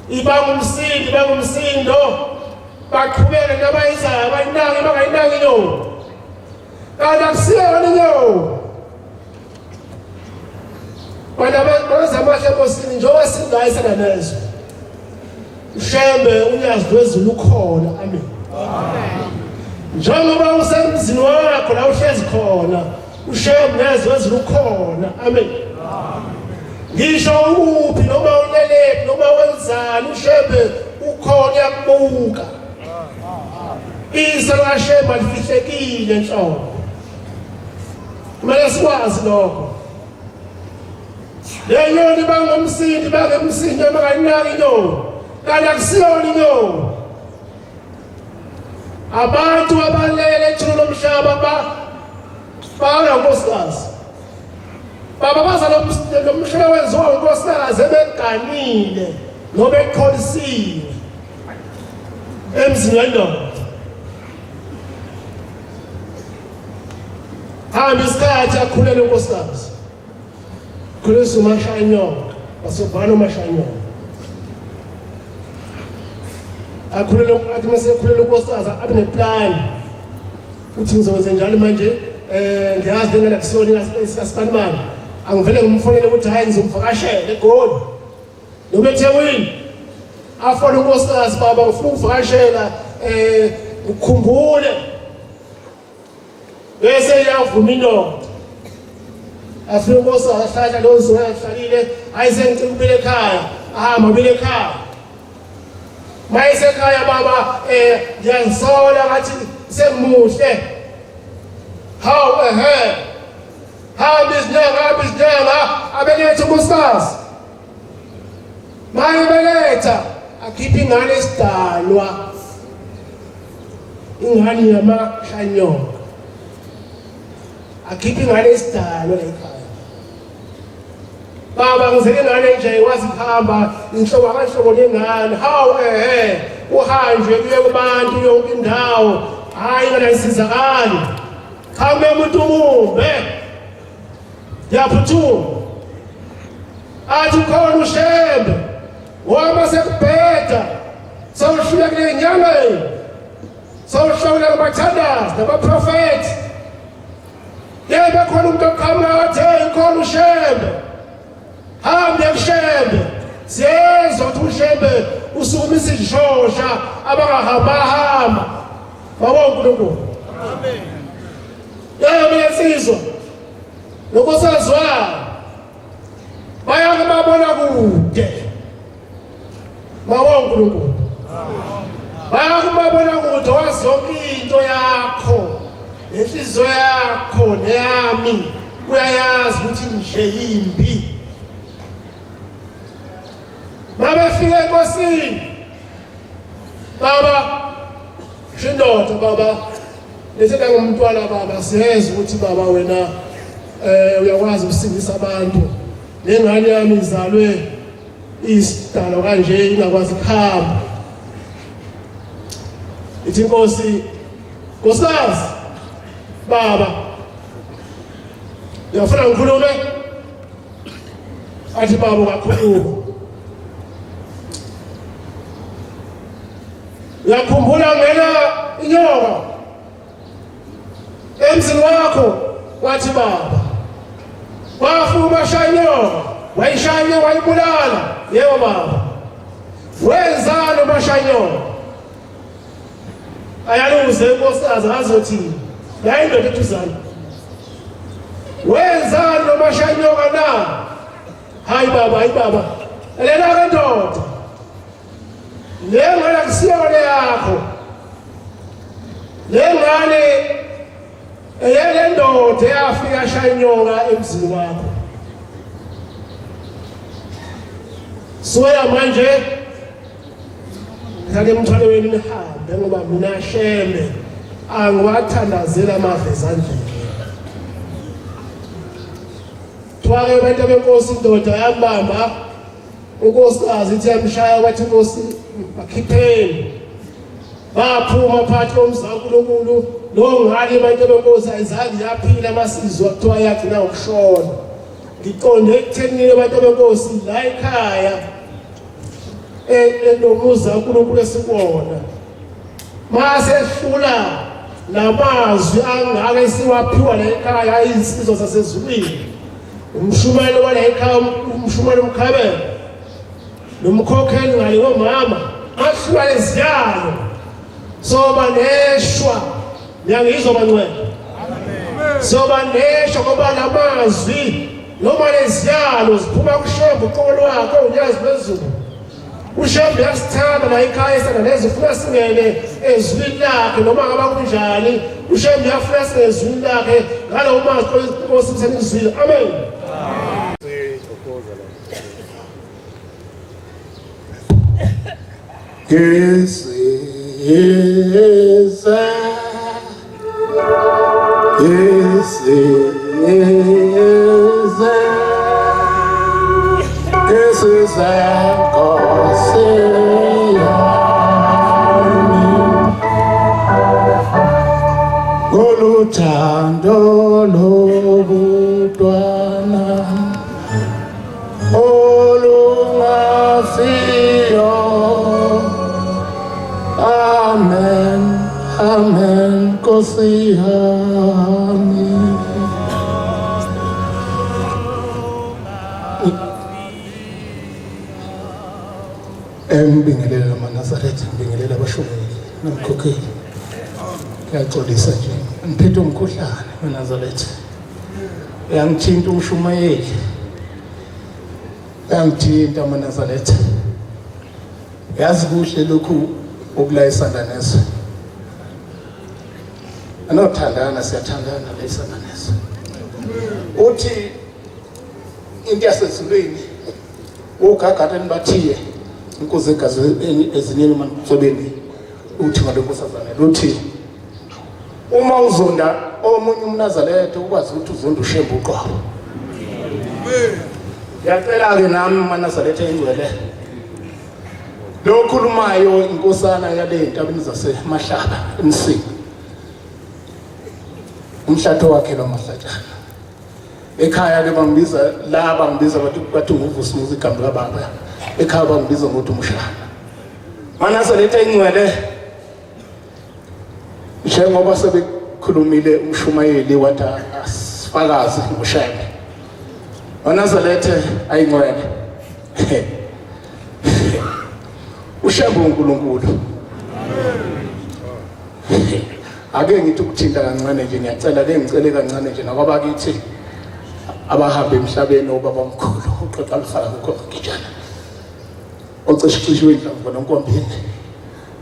ibanga umsindo, ibanga umsindo. Baqhubeke nabayizayo, bayinake, bangayinaki inyoni, kanti akusiyona inyoni. Wena bazamahle enkosini, njengoba singayisana nezwe, uShembe uNyazi lwezulu ukhona. Amen. Njengoba usemzini wakho la uhlezi khona, uShembe uNyazi lwezulu ukhona. Amen. Ngisho ukuphi, noma ulelephi, noma wenzani, uShembe ukhona, uyakubuka. Iso likaShembe alifihlekile nhlobo, kumele sikwazi lokho. Le nyoni bangumsindi, bangemsindi, bangayinaki inyoni, kanti akusiyona inyoni. Abantu abalele ethuna lomhlaba ba bala unkosikazi baba baza lo mhlaba wenziwa unkosikazi ebeganile noba ekholisiwe emzini wendoda. Hamba isikhathi, akhulele unkosikazi, khulisa umashanyoka, wasebhala umashanyoka, akhulele. Athi mase ekhulele unkosikazi, abe neplan uthi, "Ngizokwenza njalo manje. Ngiyazi lengane akusiyona sikasibanimani, angivele ngimfonele ukuthi hhayi, ngizomvakashela eGoli noma eThekwini." Afone unkosikazi, "Baba, ngifuna ukuvakashela, ukukhumbule." Bese iyavuma indoda. Afike unkosikazi, ahlahla leyo nsuku ahlalile. "Hayi, sengicela ubile ekhaya." Ahamba ubile ekhaya. Mayisekhaya, "Baba, ngiyangisola ngathi sengimuhle." "Hawu, ehe." Hamba izinyanga, hamba izinyanga, abelethe unkosikazi. Maye beletha, akhiphe ingane esidalwa, ingane yamashanyoka, akhiphe ingane esidalwa la ekhaya. "Baba, ngizele ingane nje, wazi kuhamba inhlobo akanhlobo lengane." "Hawu, ehe." Uhanjwe kuye kubantu yonke indawo, hhayi, ingane ayisizakali. Qhamuke umuntu mumbe, ngiyaphuthuma. Athi ukhona uShembe wama sekubheda sewuhluleka kule nyangeni sewuhluleka kubathandazi nabaprofethi. Yebo khona umuntu oqhamuka wathi hey khona uShembe. Hambe kuShembe. Siyezwa ukuthi uShembe usukumisa izishosha abangahamba hamba. Baba uNkulunkulu. Amen. Yebo yensizwa. Nonkosikazi wabo bayakubabona kude. Baba uNkulunkulu. Bayakubabona kude wazi yonke into yakho. Nenhliziyo yakho neyami uyayazi ukuthi nje yimbi. Babefika enkosini. Baba Shindoda baba lethela ngomntwana baba siyezwa ukuthi baba wena eh uyakwazi ukusindisa abantu lengane yami izalwe isidalo kanje ingakwazi kuhamba ithi inkosi nkosikazi baba uyafuna ngikhulume athi baba ungakhuluma Uyakhumbula ngena inyoka emzini wakho wathi baba wafuna ubashaya inyoka wayishaya inyoka wayibulala yebo baba wenzani ubashaya inyoka ayaluze inkosikazi azothini yayindoda eduzane wenzani noma shanyoka na hayi baba hayi baba lela ke ndoda Le ngane akusiyona yakho. Le ngane eyele ndoda eyafika shaya inyoka emzini wakho. Soya manje ngake emthwalo wenu nihambe ngoba mina sheme angiwathandazela amava ezandleni. Kuthiwa-ke abantu benkosi indoda yambamba unkosikazi ithi yamshaya kwathi inkosi bakhipheni baphuma phakathi komzi kaNkulunkulu lo ngane abantu benkosi ayizange yaphila amasizwa kuthiwa yagcina ngokushona ngiqonde ekuthenini abantu benkosi la ekhaya enomuzi kaNkulunkulu esikuwona masehlula lamazwi angaka esiwaphiwa la ekhaya izinsizwa zasezulwini umshumayelo wala ekhaya umshumayelo umkhabelo nomkhokheli ngale komama ahlula leziyalo soba neshwa ngiyangizwa bangcwele soba neshwa ngoba lamazwi noma leziyalo ziphuma kushembe uqobo lwakhe unyazi lwezulu uShembe uyasithanda la ekhaya esana lezi ufuna singene ezwini lakhe noma ngaba kunjani uShembe uyafuna singene ezwini lakhe ngalowo mazwi inkosi msenizwile amen. Ngisize ngisize ngisize Nkosi yami ngoluthando lobutwana olungafiyo amen amen nkosi yami Engibingelela amaNazaretha ngibingelela abashumayeli nomkhokheli ngiyaxolisa nje ngiphethe umkhuhlane weNazaretha uyangithinta umshumayeli uyangithinta amaNazaretha yazi kuhle lokhu okulayisana nezwe anothandana siyathandana layisana nezwe uthi into yasezulwini ugagateni bathiye inkosi egazi ezinyeni mancwebeni uthi ngalenkosazane luthi uma uzonda omunye umnazaretha ukwazi ukuthi uzonda ushembe uqobo ngiyacela-ke nami manazaretha ingcwele lo khulumayo inkosana yale ntabeni zasemahlaba emsini umhlatho wakhe lo mahlatshana. Ekhaya ke bangibiza la bangibiza bathi bathi nguVusimuzi igama kababa. Ekhaya bangibiza ngokuthi umshana. MaNazaretha ingcwele njengoba sebekhulumile umshumayeli wathi asifakaze ngoShembe. MaNazaretha ayingcwele. uShembe uNkulunkulu. Ake ngithi ukuthinta kancane nje ngiyacela ke ngicele kancane nje nakwabakithi abahambe emhlabeni obaba omkhulu uqoqa lufaka kukho gijana ocishe cishe inhlamvu nonkombini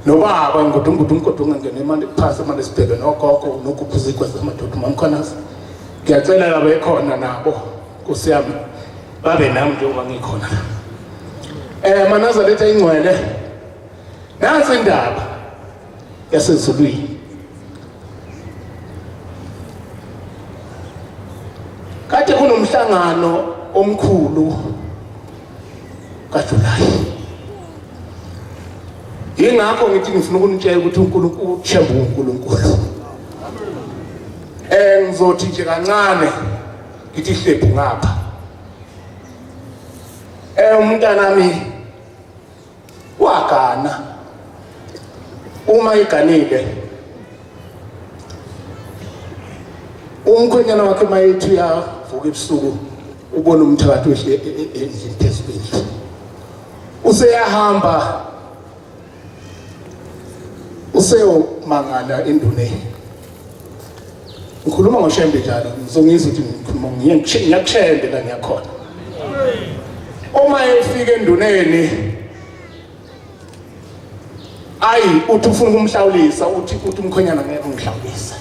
nobaba ngudungudu umgodi ungangena imali phansi imali sibheke nogogo nokuphuza igweza amadoda mamkhonazi ngiyacela laba ekhona nabo nkosi yami babe nami njengoba ngikhona manazaretha ingcwele nansi indaba yasezulwini kade kunomhlangano omkhulu kaJulayi yingakho ngithi ngifuna ukunitshela ukuthi uNkulunkulu uthemba uNkulunkulu ngizothi nje kancane ngithi hlephu ngapha umntanami wagana uma iganile umkhwenyana wakhe mayethi uyavuka ebusuku ubona umthakathi wehle endlini phezu kwendlu useyahamba useyomangala enduneni ngikhuluma ngoshembe njalo ngizongizwa ukuthi ngikhuluma ngiyakushembe la ngiyakhona uma efika enduneni ayi uthi ufuna ukumhlawulisa uthi uthi umkhonyana ngeke ungihlawulise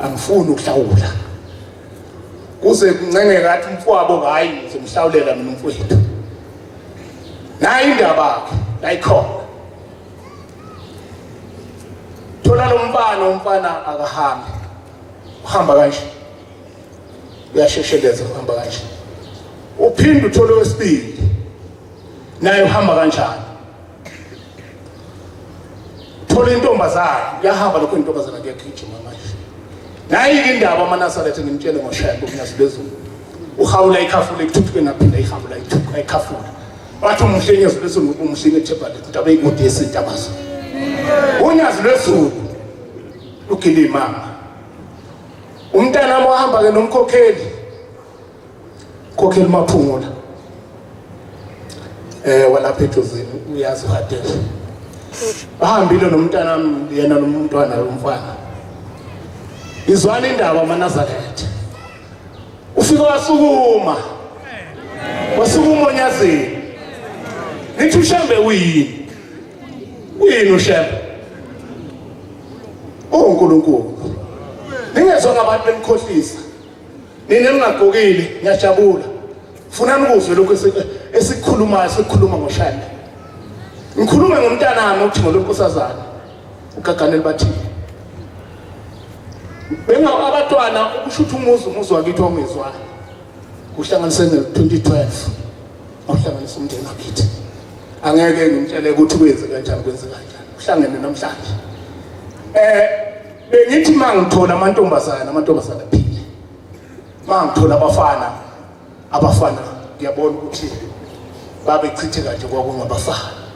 angifuni ukuhlawula kuze kuncengeka athi umfowabo hayi ngizomhlawulela mina umfowethu nayi indaba yakhe layikhona thola lo mfana umfana akahambi uhamba kanje uyashesheleza uhamba kanje uphinde uthole wesibili naye uhamba kanjani thola intombazana uyahamba lokho intombazana kuyagijima manje nayi-ke indaba amanasarethe ngimtshele ngoshembe umnyazi lwezulu uhawula ikhafula ekuthuthuke ngaphinda ihawula ikhafula wathi umuhle inyazi lwezulu umuhle inethemba lethu intaba eyikude yesintabazo unyazi lwezulu lugile imama umntanami wahamba-ke nomkhokheli khokheli maphungula walapha ejozini uyazi uhadele bahambile nomntanami yena nomntwana lomfana izwana indaba amanazaretha ufike wasukuma wasukuma onyazini nithi ushembe uyini uyini ushembe uNkulunkulu ningezwa ngabantu benikhohlisa nina ningagqokile ngiyajabula funani ukuzwe lokhu esikhulumayo sikhuluma ngoshembe ngikhulume ngomntanami uthi ngolwenkosazana ugaganele bathile benga abatwana ukusho ukuthi umuzi umuzi wakithi ongezwani kuhlanganise ne-2012 awuhlanganisa umndeni wakithi angeke ngimtshele ukuthi kwenze kanjani kwenze kanjani kuhlangene namhlanje bengithi mangithola amantombazana amantombazana aphile mangithola abafana abafana ngiyabona ukuthi babechitheka nje kwakungabafana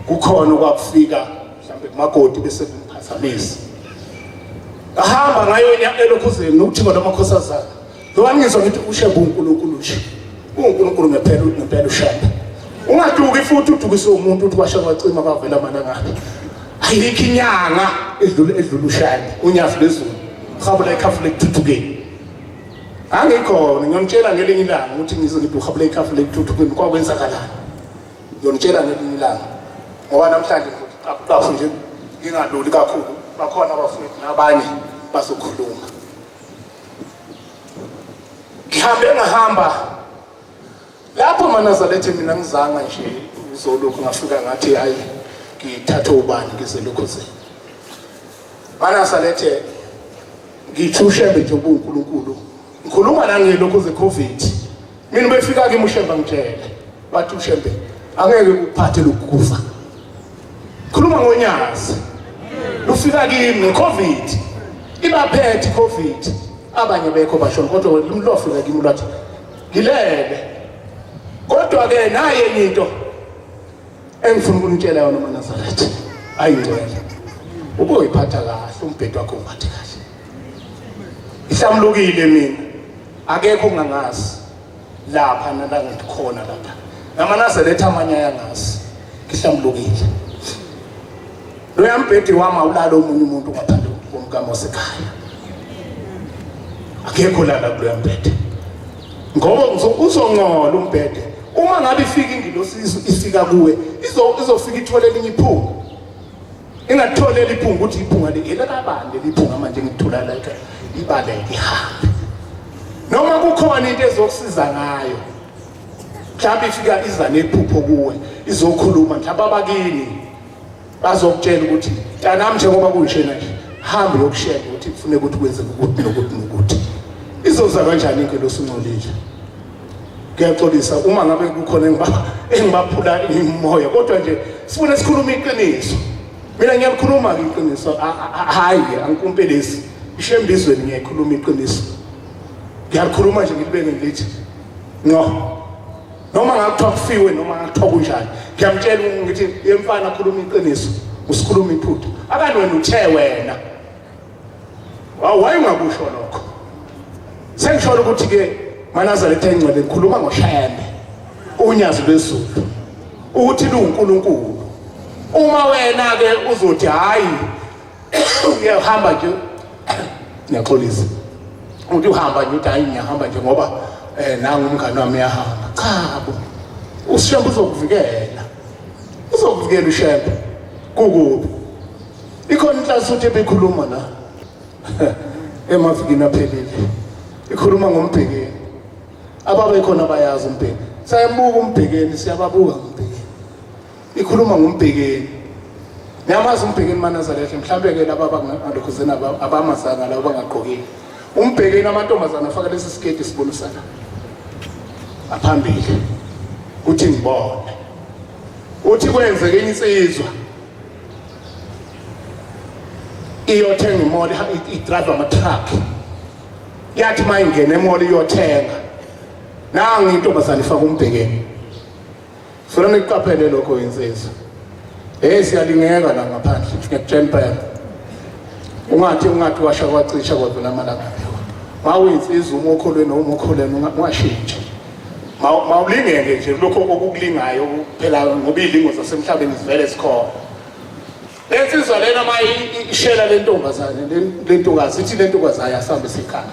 kukhona okwakufika mhlawumbe kumakoti bese kumphazamisa ngahamba ngayonya elokhuzeni nokuthiwa lamakhosazana ngoba ngizwa ngithi ushembe uNkulunkulu nje uNkulunkulu ngempela ngempela ushembe ungaduki futhi udukise umuntu uthi kwasha kwacima kwavela amalangana ayikho inyanga edlula edlula ushembe unyazi lwezulu uhabula ikhafula ekuthuthukeni angikhona ngiyonitshela ngelinye ilanga ukuthi ngize ngithi uhabula ikhafula ekuthuthukeni kwakwenzakalani ngiyonitshela ngelinye ilanga ngoba namhlanje ngizothi qafu nje ngingaluli kakhulu bakhona abafowethu nabanye bazokhuluma ngihambe ngahamba lapho manazalethe mina ngizanga nje uzolokhu ngafika ngathi hayi ngithathe ubani ngize lokhu ze manazalethe ngithu ushembe nje ubuNkulunkulu ngikhuluma nangelokhu ze covid mina befika kimi ushembe ngitshele bathi ushembe angeke ukuphathe lokufa khuluma ngonyazi lufika kimi ngecovid ibaphethe icovid. Abanye bekho bashona kodwa lwafika kimi lwathi ngilele. Kodwa-ke naye enye into engifuna ukunitshela yona maNazaretha ayingcwele, uboyiphatha kahle umbhedo wakho, uphathe kahle. Ihlamlukile mina, akekho ongangazi lapha nala ngikhona lapha namaNazaretha amanye ayangazi, ngihlamlukile. Loya mbhedi wami awulala omunye umuntu ngaphandle komkami wasekhaya, akekho lala kuloya mbhede ngoba uzongcola umbhede. Uma ngabe ifika ingilosi ifika kuwe, izofika ithole elinye iphunga, ingatholela iphunga ukuthi iphunga elakabani leli phunga manje ngithola la ibaleke ihambe. Noma kukhona into ezokusiza ngayo, mhlawumbe ifika iza nephupho kuwe izokhuluma, mhlawumbe abakini bazokutshela ukuthi mntanami njengoba kunjena nje hamba uyokushela ukuthi kufuneka ukuthi kwenzeke ukuthi nokuthi nokuthi. Izoza kanjani ingelosi uncolile? Ngiyaxolisa uma ngabe kukhona engibaphula imimoya, kodwa nje sifuna sikhulume iqiniso. Mina ngiyalikhuluma-ke iqiniso, hhayi angikumpelesi isho embizweni, ngiyayikhuluma iqiniso, ngiyalikhuluma nje ngilibeke ngithi ngqo, noma ngakuthiwa kufiwe noma ngakuthiwa kunjani, ngiyamtshela ngithi yemfana khuluma iqiniso, usikhuluma iphutha akani wena uthe wena wayungakusho lokho. Sengisholo ukuthi-ke maNazaretha engcwele ngikhuluma ngoShembe unyazi lwezulu ukuthi luwuNkulunkulu. Uma wena-ke uzothi hhayi uyahamba nje, ngiyaxolisa uthi uhamba nje uthi hhayi ngiyahamba nje ngoba um nangu umngane wami uyahamba, cha bo, uShembe uzokuvikela, uzokuvikela uShembe. Kukubi ikhona inhlasuthi ebikhuluma la emavikini aphelile, ikhuluma ngombhekeni. Ababekhona bayazi umbhekeni, sayambuka umbhekeni, siyababuka ngombhekeni. Ikhuluma ngombhekeni, niyamazi umbhekeni maNazaretha? Mhlawumbe-ke laba abangalokhuzeni abamazanga laba bangagqokile umbhekeni, amantombazane afaka lesi siketi sibonisana ngaphambili kuthi ngibone. Uthi kwenzeke insizwa iyothenga imoli, idrive ama-truck, yathi uma ingena emoli iyothenga, nangu intombazane ifaka umbhekeni. Funa nikuqaphele lokho insizwa. Hey, siyalingeka la ngaphandle, ngiyakutshela impela. Ungathi washa kwacisha kwavela amalanga. Mawuyinsizwa uma ukholweni noma ukholweni ungashintshi. Mawulingeke nje lokho okukulingayo phela, ngoba izilingo zasemhlabeni zivele zikhona. Lensizwa lena uma ishela lentombazane lentokazi, ithi lentokazi hayi asambe sikhaya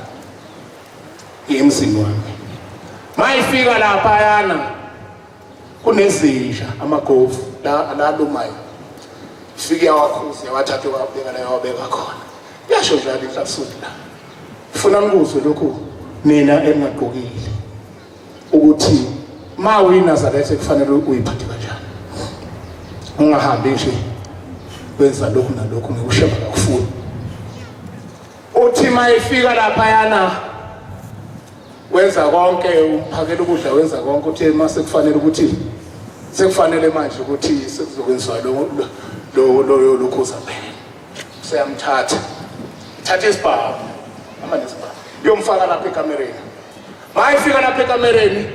emzini wami. Mayifika lapha yana kunezinja amagovu la alumayo, ifike yawakhuza yawathatha wabeka la yawabeka khona. Yasho njalo inhlasuthi la. Funa ngikuzwe lokhu nina engagqokile ukuthi ma uyiNazaretha kufanele uyiphathe kanjani, ungahambi nje wenza lokhu nalokhu ngikusheba kakufuni. Uthi ma ifika laphayana wenza konke, umphakela ukudla, wenza konke. Uthi uma sekufanele ukuthi sekufanele manje ukuthi sekuzokwenziwa lo lo lokhuza phela, useyamthatha, thatha isibhamu, hamba nesibhamu, iyomfaka lapha ekamereni. Mayifika lapha ekamereni,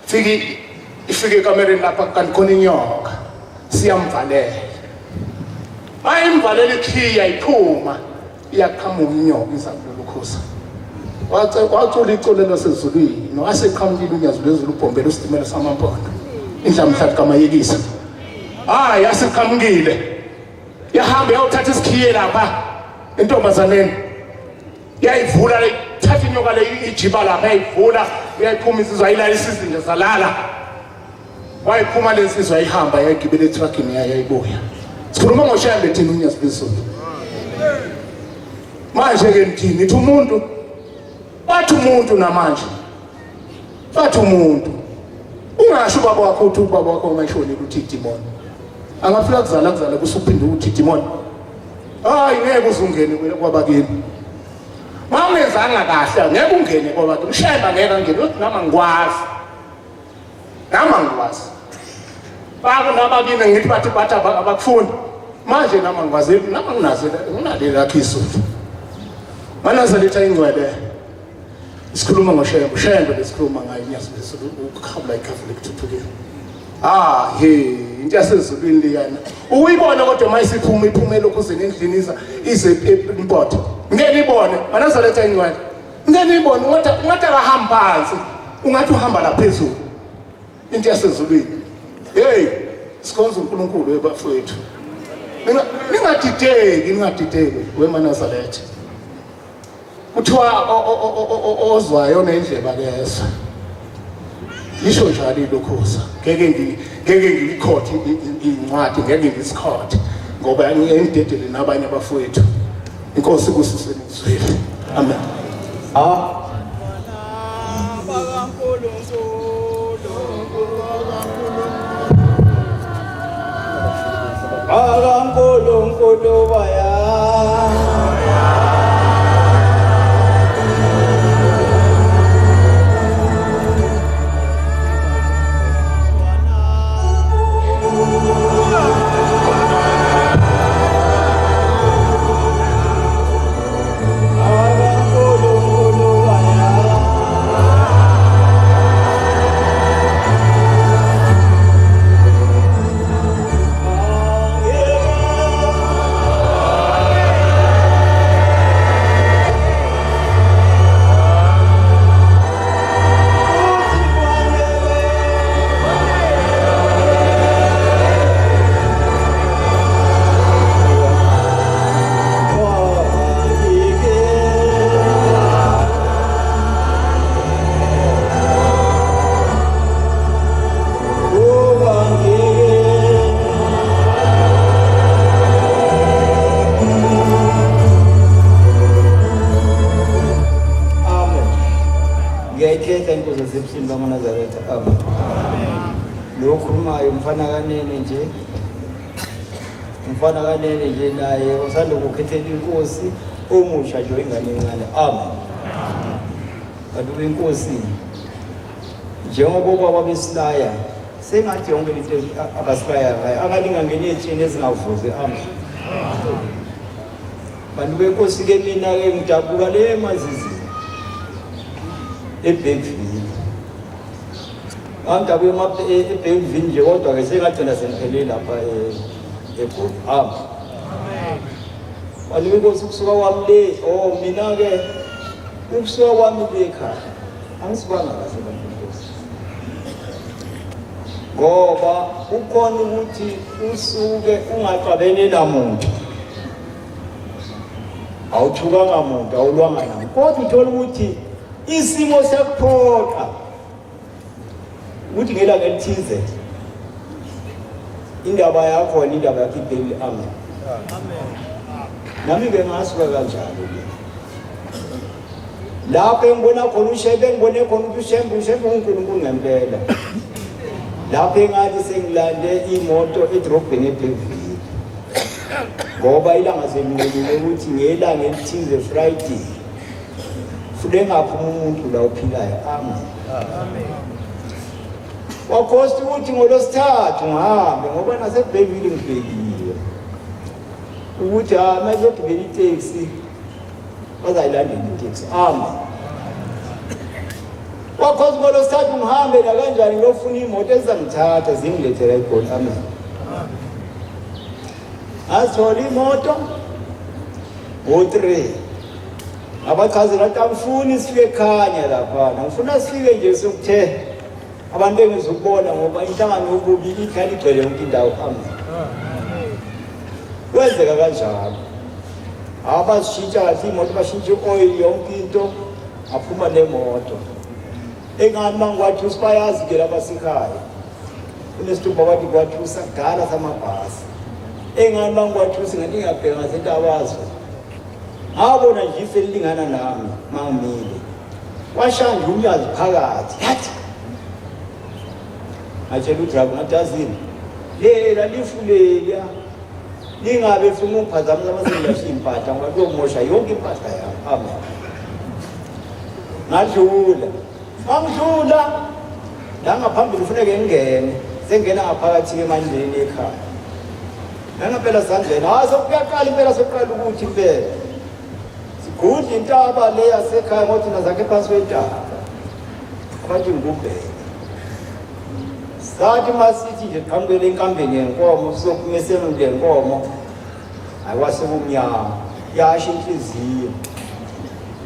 fike ifike ekamereni lapha kanti khona inyoka, siyamvalela. Mayimvalela ikhiya iphuma, iyaqhamuka inyoka iza kulolu khuza. Wacula iculo lasezulwini waseqhamukile unyazi lwezulu ubhombela usitimela samampondo indlamhlathi kamayekisa. Hayi, yasiqhamukile yahamba yawuthatha isikhiye lapha entombazaneni, yayivula, thatha inyoka le ijiba lapha, yayivula, yayiphuma insizwa, ayilalisa izinja zalala. Wayiphuma le nsizwa yayihamba yayigibela etruckini yayo yayibuya. Sikhuluma ngoShembe thina unyazi lwezulu. Manje-ke nithini? Nithi umuntu, bathi umuntu namanje, bathi umuntu. Ungasho ubaba wakho uthi ubaba wakho uma eshonile uthi idimoni. Angafika kuzala kuzala kusuphinde uthi idimoni. Hayi, ngeke uze ungene kwabakini. Ma ungenzanga kahle ngeke ungene kwabakini. UShembe angeke angene, uthi nami angikwazi. Nami angikwazi. Bako nabakini ngithi bathi bathi abakufuni. Manje nami angikwazi, nami anginazo nginaleli lakho izulu. Manazaretha ingcwele sikhuluma ngoShembe, uShembe lesikhuluma ngayo inyazi ukukhawula ikhafu lekuthuthukile. Ah he, into yasezulwini leyana. Uyibona kodwa uma isiphuma iphuma elokhuzeni endlini iza ize impotho. Ngeke ibone, Manazaretha ingcwele. Ngeke ibone ungathi ungathi akahamba phansi, ungathi uhamba la phezulu. Into yasezulwini. Hey, sikhonza uNkulunkulu webafowethu. Ningadideki, ningadideki wemanazaretha. Kuthiwa ozwayo onendlebe akezwa. Lisho njalo ilokhuza. Ngeke ngeke ngiyikhothe incwadi, ngeke ngisikhothe ngoba ngiyengidedele nabanye abafowethu. Inkosi ibusise nizwile. Amen. Ah. BakaNkulunkulu baya Ngiyayikhetha inkosi yasebuhleni bamaNazaretha. Amen. Lo okhulumayo umfana kanene nje. Umfana kanene nje naye usanda ukukhethela inkosi omusha nje ingane encane. Amen. Kanti inkosi njengoba obaba besilaya sengathi yonke lento abasilaya ngayo angathi ingangena etsheni ezingavuzi. Amen. Bantu benkosi ke mina ke ngidabuka le emazizini eBergville. Ngangidabuka eBergville nje kodwa ke sengagcina sengiphelele lapha eGoli. Amen. Bantu benkosi ukusuka kwami le, oh mina ke ukusuka kwami le ekhaya angisibanga kahle bantu benkosi. Ngoba kukhona ukuthi usuke ungaxabene namuntu. Awuthukanga muntu, awulwanga namuntu. Kodwa uthola ukuthi isimo siyakuphoqa ukuthi ngelanga elithize indaba yakho indaba yakho ibhekile. Amen. Nami ke ngasuka kanjalo ke. Lapho engibona khona uShembe, engibone khona ukuthi uShembe, uShembe uNkulunkulu ngempela. Lapho engathi sengilande imoto edrobheni eBhevile. Ngoba ilanga selinqumile ukuthi ngelanga elithize Friday. Futhi engaphuma umuntu la ophilayo. Amen. Amen. Wakhosta ukuthi ngolosithathu ngihambe ngoba naseBhevile ngibhekiwe. Ukuthi ha mayizogibela iteksi bazayilandela iteksi. Amen. Wakhoza ngolosithathu ngihambe nakanjani ngiyofuna imoto ezizangithatha zingilethela eGoli. Amen. Ngathola imoto ngo-3 ngabachazela ukuthi angifuni sifike ekhanya laphana, ngifuna sifike nje sokuthe abantu bengizukubona ngoba inhlangano yobubi ihlala igcwele yonke indawo. Amen. Kwenzeka kanjalo, abazishintsha kahle imoto, bashintsha i-oil yonke into, aphuma nemoto engani mangwathusa bayazi ke labasekhaya kunesitubha bathi kwathusa kudala samabhasi engani mangwathusa ngathi ngiyabheka ngasentabazwe ngabona nje ife lilingana nami mangimile kwashaya nje umnyazi phakathi yathi ngatshela udrago ngathi yazini lela lifu leliya lingabe funa ungiphazamisa masengilasha iy'mpahla ngoba kuyomosha yonke impahla yami. Amen. Ngadlula, mangidlula la ngaphambili kufuneke ngingene, sengena ngaphakathi-ke emandleni ekhaya. Nangempela sangena, hayi sokuyaqala impela, sokuqala ukuthi impela. Gudla intaba le yasekhaya ngoba thina zakhe phansi kwentaba. Abantu ngikubheke. Sathi masithi nje qhamukele enkambeni yenkomo sizophuma esemini lenkomo. Hayi kwase kumnyama. Yasho inhliziyo.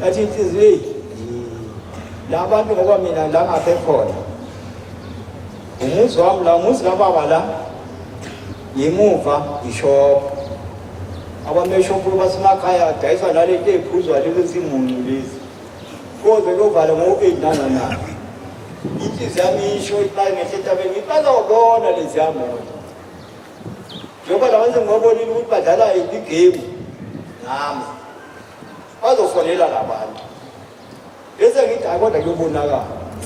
Yathi inhliziyo hey la bantu ngoba mina la ngaphe khona. Umuzi wami la umuzi kababa la. Ngemuva ishop. Abameshophu basemakhaya dayiswa nalento ephuzwa lezi zimuncu lezi. Koze kuyovala ngo-8 nanana. Inhliziyo yami isho ithi ngehle entabeni ngithi bazawubona leziya moto. Njengoba labantu ngibabonile ukuthi badlala igemu nami. Bazofonela labantu. Bese ngithi hayi kodwa kuyobonakala.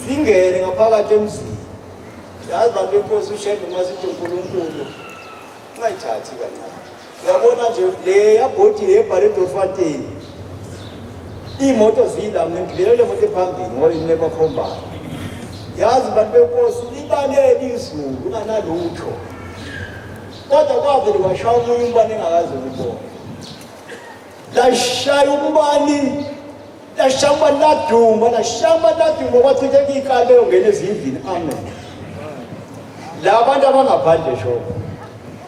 Singene ngaphakathi emzini. Yazi bantu benkosi uShembe uma sithi uNkulunkulu ungayithathi kancane. Uyabona nje le yabhodi le ebhale Doorfontein. Iy'moto zila mina ngigibele le moto ephambili ngoba yimi ebakhombayo. Yazi bantu benkosi libalele izulu unganalutho. Kodwa kwavele kwashaya omunye umbane engakaze ukubona. Lashaya umbani lashamba laduma lashamba laduma kwachitheka ikali beyongena ezindlini amen la bantu abangaphandle sho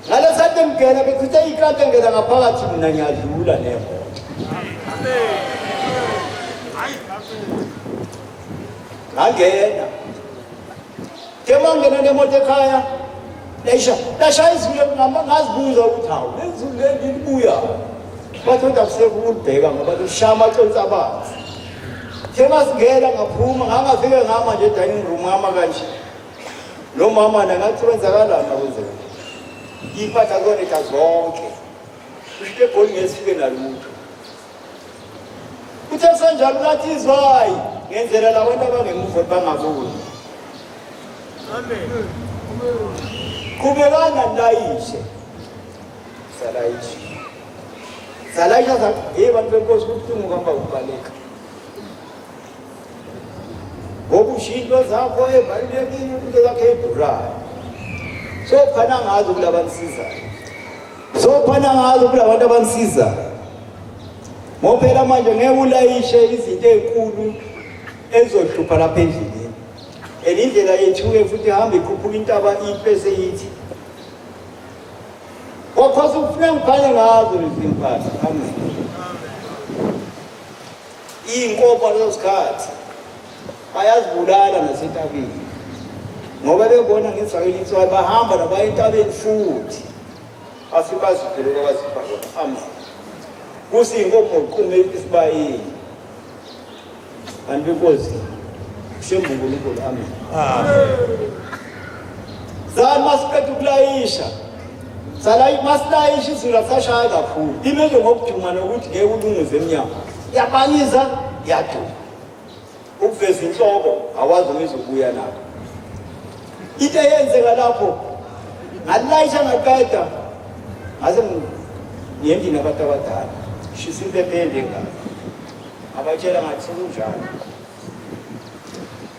ngalesikhathi ngingena bechithe ikali engena ngaphakathi mina ngiyadlula nemoto ngangena ke mangena nemoto ekhaya layisha lashaya izulu ngazibuza ukuthi hawu leli zulu leli libuya bathi kodwa kusekho ukulibheka ngoba lishaya amaconsi abanzi the masingena ngaphuma ngangafike ngama nje dining room ngama kanje lo mama nangathi kwenzakalani akwenzeka iy'mpahla zonetha zonke kusho ukuthi egoli ngeke sifike nalutho Kuthe kusenjalo ngathi izwayi ngenzela labantu abangemuva ukuthi bangaboni. Amen. Qhubekani nilayishe. Salayisha. Salayisha za hey bantu benkosi kubuhlungu kuhamba kubaleka. Ngoba ushiya into zakho ebalulekile into zakho edurayo. Sophana ngazo kulabanisizayo. Sophana ngazo kulabantu abanisizayo. Ngoba phela manje ngeke ulayishe izinto ezinkulu ezizohlupha lapha endleleni. And indlela yethu-ke futhi ihamba ikhuphuka intaba bese ithi wakhosa ukufuna ngiphane ngazo lezi mpahla. Amen. Iy'nkomo lezo sikhathi bayazibulala nasentabeni ngoba bebona ngezifakela itswayi bahamba nabaya entabeni futhi Bafike baziphe lokho abazipha kona. Amen. Kusiyinkomo qume isibayeni. Bantu benkosi. Shembu uNkulunkulu. Amen. Amen. Zani masiqeda ukulayisha. Sala masilayisha izulu asashaya kakhulu. Ime nje ngokuduma nokuthi ngeke ulunguze emnyango. Yabanyiza yaduma. Ukuveza inhloko awazi uma izobuya nakho. Into eyenzeka lapho ngalayisha ngaqeda ngase ngiye endlini abantu abadala shisa impepho ende ngalo abatshela ngathi sekunjalo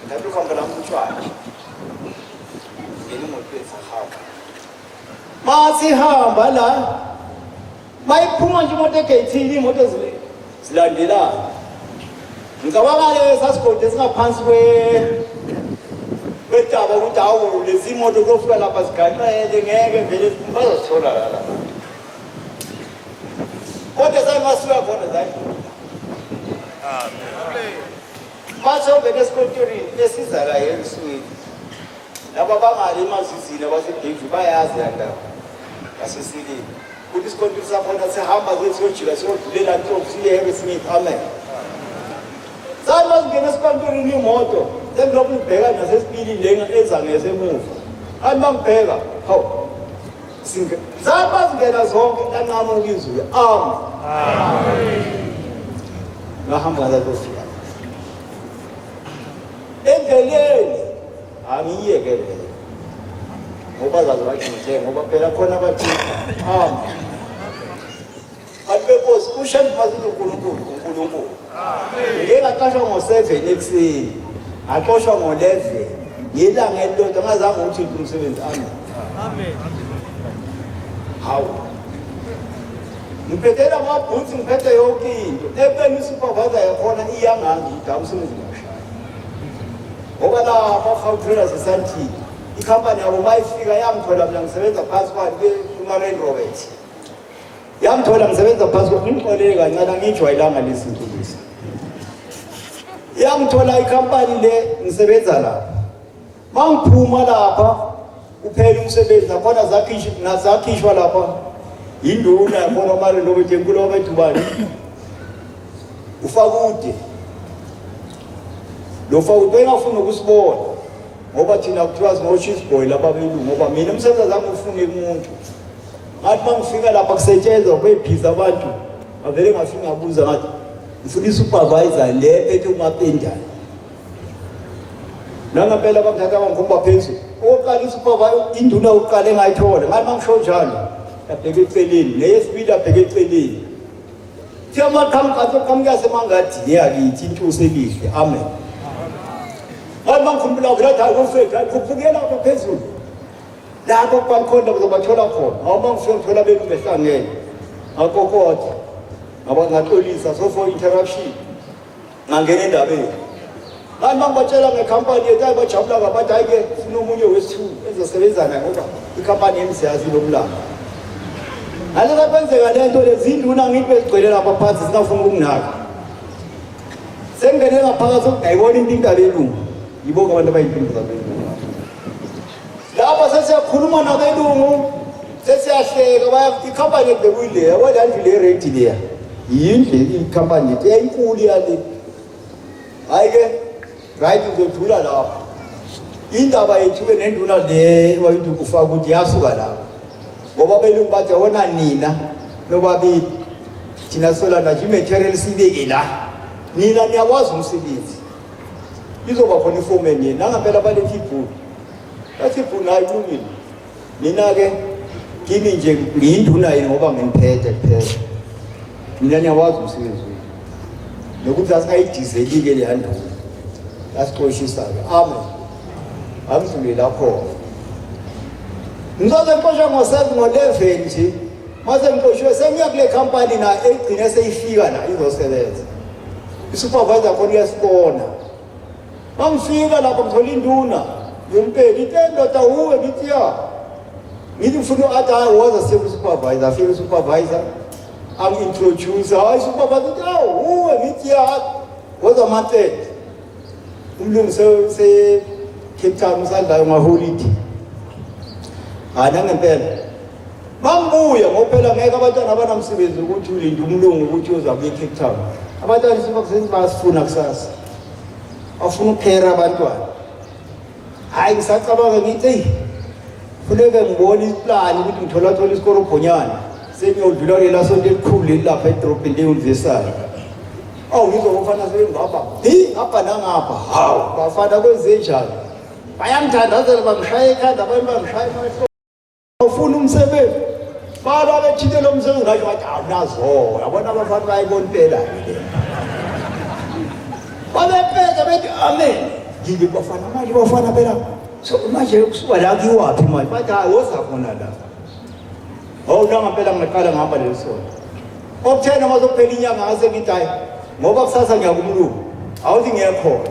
ngithatha uhambo lami utshwala ngena emotweni sahamba masihamba la Mayiphuma nje imoto egeyithini imoto zilandelana. Ngicabanga le sasigodi esingaphansi kwe kwetaba ukuthi hawu lezi moto kuyofika lapha ziganqele ngeke vele bazosithola la la. Kodwa sangasuka khona zayidlula. Amen. Mase ungena esikontirini esiza la emswini. Laba bangale emazizini abaseDavid bayazi la ndawo. Yasesilini. Kuthi isikontirini sakhona sihamba zethu siyojika siyodlulela nhlobo siye eHarrismith. Amen. Sathi masingena esikontirini imoto sengilokhu ngibheka nasesipilini le eza ngesemuva. Athi mangibheka, hawu Sathi masingena zonke lanqamuka izulu. Amen. Amen. Ngahamba ngazofika. Endleleni angiyeke leyo ngoba zaze bathi ngithe ngoba phela khona abathi hamba bantu benkosi ushembe masithi uNkulunkulu uNkulunkulu ngike ngaqashwa ngo-7 ekuseni ngaxoshwa ngo-11 ngelanga elilodwa ngazange uthinte umsebenzi amen amen hawu Ngiphethe lamabhutsi, ngiphethe yonke into. Ekubeni isupervisor yakhona iyangangi ukuthi umsebenzi ngiyawushaya. Ngoba lapha Gautrain eSandton, ikhampani yabo mayifika yangithola mina ngisebenza phansi kwayo kuma-Range Roberts. Yangithola ngisebenza phansi kwayo, ngixolele kancane angiyijwayelanga lezi zinto lezi. Yangithola ikhampani le ngisebenza lapha. Mangiphuma lapha uphela umsebenzi nakhona zakhishwa nazakhishwa lapha induna yakhona manje ndobe enkulu wabedubani ufakude lo fakude engafuni ukusibona ngoba thina kuthiwa singo-cheese boy laba belungu ngoba mina umsebenzi azange ufune kumuntu ngathi uma ngifika lapha kusetshenzwa kubebhizi abantu ngavele ngafika ngabuza ngathi ngifuna i-supervisor le phethe umapendane Nangempela bangithatha bangikhomba phezulu. Okokuqala isipova induna yokuqala engayithola. Ngathi mangisho njalo yabheka eceleni, neyesibili yabheka eceleni. Thiya amaqhamuka aqhamuka yasemangadini yakithi intusi elihle. Amen. Ngathi mangikhumbula ukuthi hayi kufethu, hayi khuphukela lapha phezulu. Lapho kubakhona kuzobathola khona. Hawu mangifika ngithola benu behlangene. Ngakokotha. Ngaba ngaxolisa so for interruption. Ngangena endabeni. Ngathi mangibatshela ngekhampani yethu hayi bajabula kabi bathi hayi ke funa omunye wesithu ezosebenza naye ngoba ikhampani yenu siyazi lomlando. Ngalokho kwenzeka le nto lezi induna ngithi bezigcwele lapha phansi zingafuni ukunginaka. Sengingene ngaphakathi ngayibona into into abelungu. Yibo abantu abayimpimpi zabelungu. Lapha sesiyakhuluma nabelungu sesiyahleka baya ikhampani yethu bekuyile yabo le ndlu le ready leya. Yindlu ikhampani yethu enkulu yale. Hayi ke right uzodlula lapho. Indaba yethu ke nenduna le wayithi kufaka ukuthi yasuka lapho. Ngoba belungu bathi yabona nina nobabili thina solana nje imaterial sibeke la. Nina niyakwazi umsebenzi. Izoba khona ifomen yenu. Nangempela baletha ibhuku. Bathi ibhunu hayi kulungile. Mina-ke kimi nje ngiyinduna yini ngoba nginiphethe kuphela. Mina niyawazi umsebenzi wenu. Nokuthi asingayidizeli-ke leya nduna. Yasixoshisa-ke. Amen. Angidlule lapho. Ngizoze ngixoshwa ngo-7 ngo-11 nje. Mase ngixoshiwe sengiya kule khampani na egcine seyifika la izosebenza. Isupervisor khona uyasibona. Mangifika lapho ngithola induna yompeli ithe ndoda uwe ngithi ya. Ngithi ngifuna athi hayi woza siye ku-supervisor. Afike u-supervisor angi-introduce hayi supervisor uthi awu uwe ngithi ya woza amaqede. Umlungu se-Cape Town usandayo ngaholidi. Hayi nangempela. Mangibuya ngoba phela ngeke abantwana abanamsebenzi ukuthi ulinde umlungu ukuthi uzobuya eCape Town. Abantwana sibakuseni bayasifuna kusasa. Bafuna ukuphera abantwana. Hayi ngisacabanga ngithi eyi funeke ngibone iplani ukuthi ngithola thola isikorobhonyana sengiyodlula lela sonto elikhulu leli lapha edrobheni le-universal. Awu ngizwa bafana sebengapha hi ngapha nangapha hawu bafana kwenzenjani bayangithandazela bangishaya ekhanda abanye bangishaya emahlombe ufuna umsebenzi baba bethinte lo msebenzi ngasho wathi awunazo yabona abafana bayibona impela le babephethe bethi amen ngike bafana manje bafana phela so manje kusuka la kuyiwaphi manje bathi hayi woza khona la hawu nangampela ngaqala ngihamba leli sonto okuthena uma sokuphela inyanga ngase ngithi hayi ngoba kusasa ngiyakumlungu awuthi ngiyekhona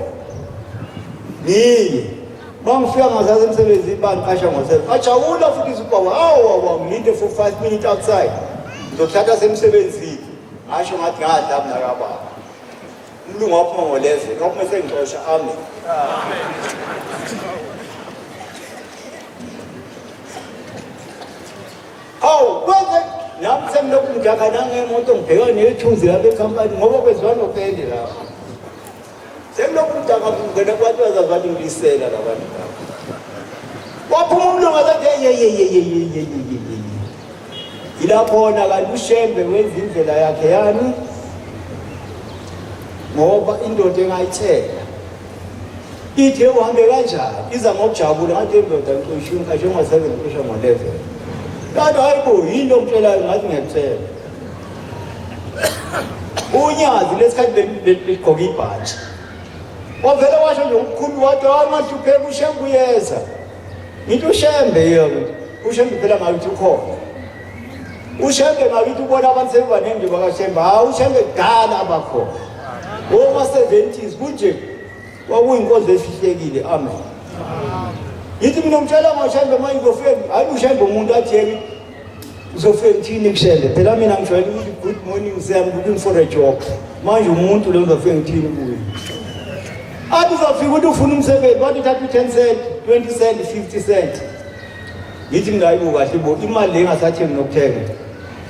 ngiye Bangifika ngazazi emsebenzini bangiqasha ngo-7. Bajabula futhi izibhawu. Hawu hawu ngilinde for 5 minutes outside. Ngizothatha semsebenzini. Ngasho ngathi ngadla mina kababa. Umlungu waphuma ngo-11, waphuma esengixosha. Amen. Amen. Hawu kwenze nami sengilokhu ngijaha nangemoto ngibheka nethunzi lapha ekhampani ngoba kwenziwa nopende lapha. Sengilokhu mdaka kungena kubantu bazabalingisela labantu laba. Waphuma umlungu asathi ye ye ye ye ye ye ye ye. Ilaphona kanti uShembe wenza indlela yakhe yani ngoba indoda engayithela ithi uhambe kanjani iza ngokujabula ngathi indoda ngixoshiwe ngixoshe ngo-7 ngixoshe ngo-11 kanti hayi bo yini ongitshelayo ngathi ngiyakutshela Unyazi lesikhathi beligqoka ibhatshi. Wavele washo nje umkhulu wathi hayi ungahlupheki uShembe uyeza. Ngithi uShembe yebo. UShembe phela ngathi ukhona. Ushembe ngakithi ubona abantu sebebaningi bakaShembe. Hawu uShembe kudala abakhona. Ngoma-70s kunje kwakuyinkonzo efihlekile. Amen. Yithi mina ngitshela ngoShembe manje ngizofika hayi uShembe umuntu athi yena uzofika ngithini kuShembe. Phela mina ngijwayele ukuthi good morning sir, I'm looking for a job. Manje umuntu lo ngizofika ngithini kuye? Athi uzofika ukuthi ufuna umsebenzi, wathi uthatha u-10 cent, 20 cent, 50 cent. Ngithi mina hayibo kahle bo imali le engasathengi nokuthenga.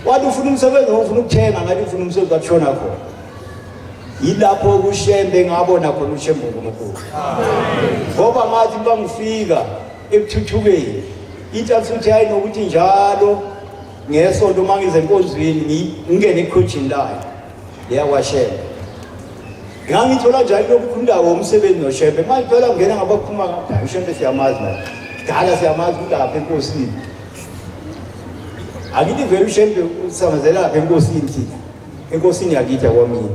Wathi ufuna umsebenzi ufuna ukuthenga ngathi ufuna umsebenzi wakushona khona. Yilapho kuShembe ngabona khona uShembe uNkulunkulu. Ngoba ngathi bangifika ekuthuthukeni inhlansuthi yayi nokuthi njalo ngesonto uma ngize enkonzweni ngingene ekhojini layo leyakwashembe. Ngangithola njalo lokhu indawo umsebenzi noShembe. Manje phela ngena ngabakhuluma ngathi uShembe siyamazi la. Kudala siyamazi kulapha enkosini. Akithi vele uShembe usamazela lapha enkosini thina. Enkosini yakithi yakwamini.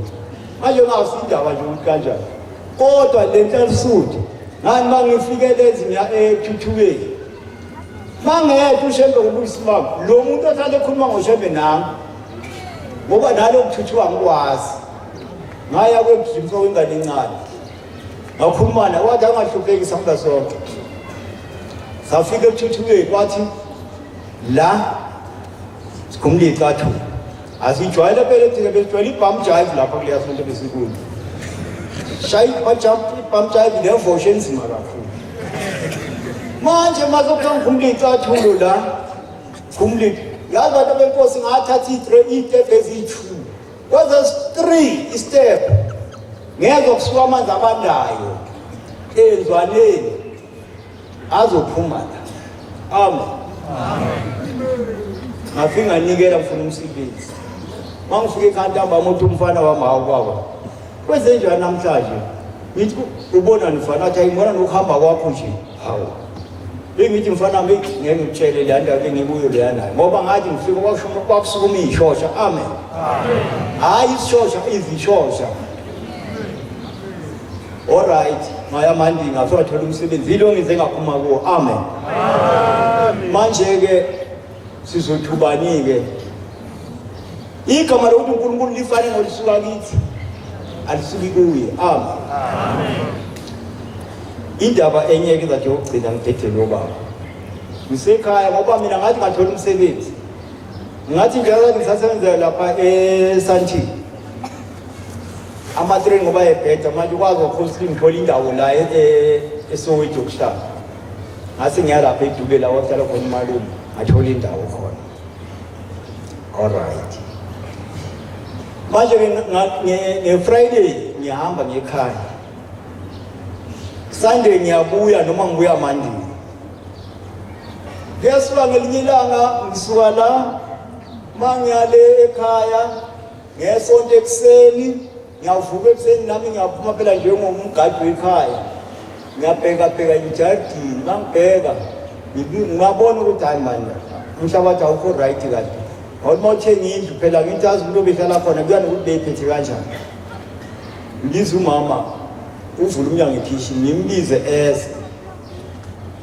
Manje ngazi indaba nje ukuthi kanjani. Kodwa le nhlalisuthi ngani mangifike lezi ngiya ethuthukeni. Mangedwa uShembe ngobuyisimanga. Lo muntu ohlale ekhuluma ngoShembe nami. Ngoba nalo kuthuthuka ngikwazi. Ngaya kwegijimisa wengane encane. Ngakhuluma naye wathi angahlupheki sihamba sonke. Safika ekuthuthukeni wathi la sikhumula icathulo. Asijwayele phela thina besijwayele ibham jive lapha kuleya sonto besikuyo. Shaya ibham jive nevosho enzima kakhulu. Manje mazokuthiwa ngikhumula icathulo la khumula yazi bantu benkosi ngathatha iy'tebhu eziyi-two Kwezesi 3 istep ngezwa kusuka amanzi abandayo enzwaneni azophuma la. Amen. Ngafika nganikela ngifuna umsebenzi. Mangifika ekhaya ntambama uthi umfana wami hawu baba. Kwenze njani namhlanje? Ngithi ubona mfana athi ayibona nokuhamba kwakho nje. Hawu. Bengithi mfana wami ngeke ngikutshele le ndawo engikuyo leya nayo ngoba ngathi ngifika kwakusho kwakusukuma iy'shosha amen hhayi isishosha izishosha Alright, ngaya mandi ngafika ngathola umsebenzi yilo ngize ngaphuma kuwo amen manje ke sizothubani ke igama lokuthi uNkulunkulu lifane ngolisuka kithi alisuki kuye amen indaba enye ke zathi yokugcina ngidedele obaba ngisekhaya ngoba mina ngathi ngathola umsebenzi ngathi njalo ngisasebenzela lapha eSantini ama-train ngoba ebheda manje ukwazi wakhosile ngithola indawo la eSoweto yokuhlala ngase ngiyalapha eDube la wahlala khona umalume ngathola indawo khona all right manje nge-Friday ngihamba ngekhaya Sunday ngiyabuya noma ngibuya Monday kuyasuka ngelinye ilanga ngisuka la mangiyale ekhaya ngesonto ekuseni ngiyavuka ekuseni nami ngiyaphuma phela njengomgadi wekhaya ngiyabheka bheka ijardini mangibheka ngingabona ukuthi hayi mani umhlabathi awukho right kahle ngoba uma uthenga indlu phela ngithi azi umuntu obehlala khona kuya nokuthi beyiphethe kanjani ngibiza umama uvula umnyango ekhishini ngimbize eze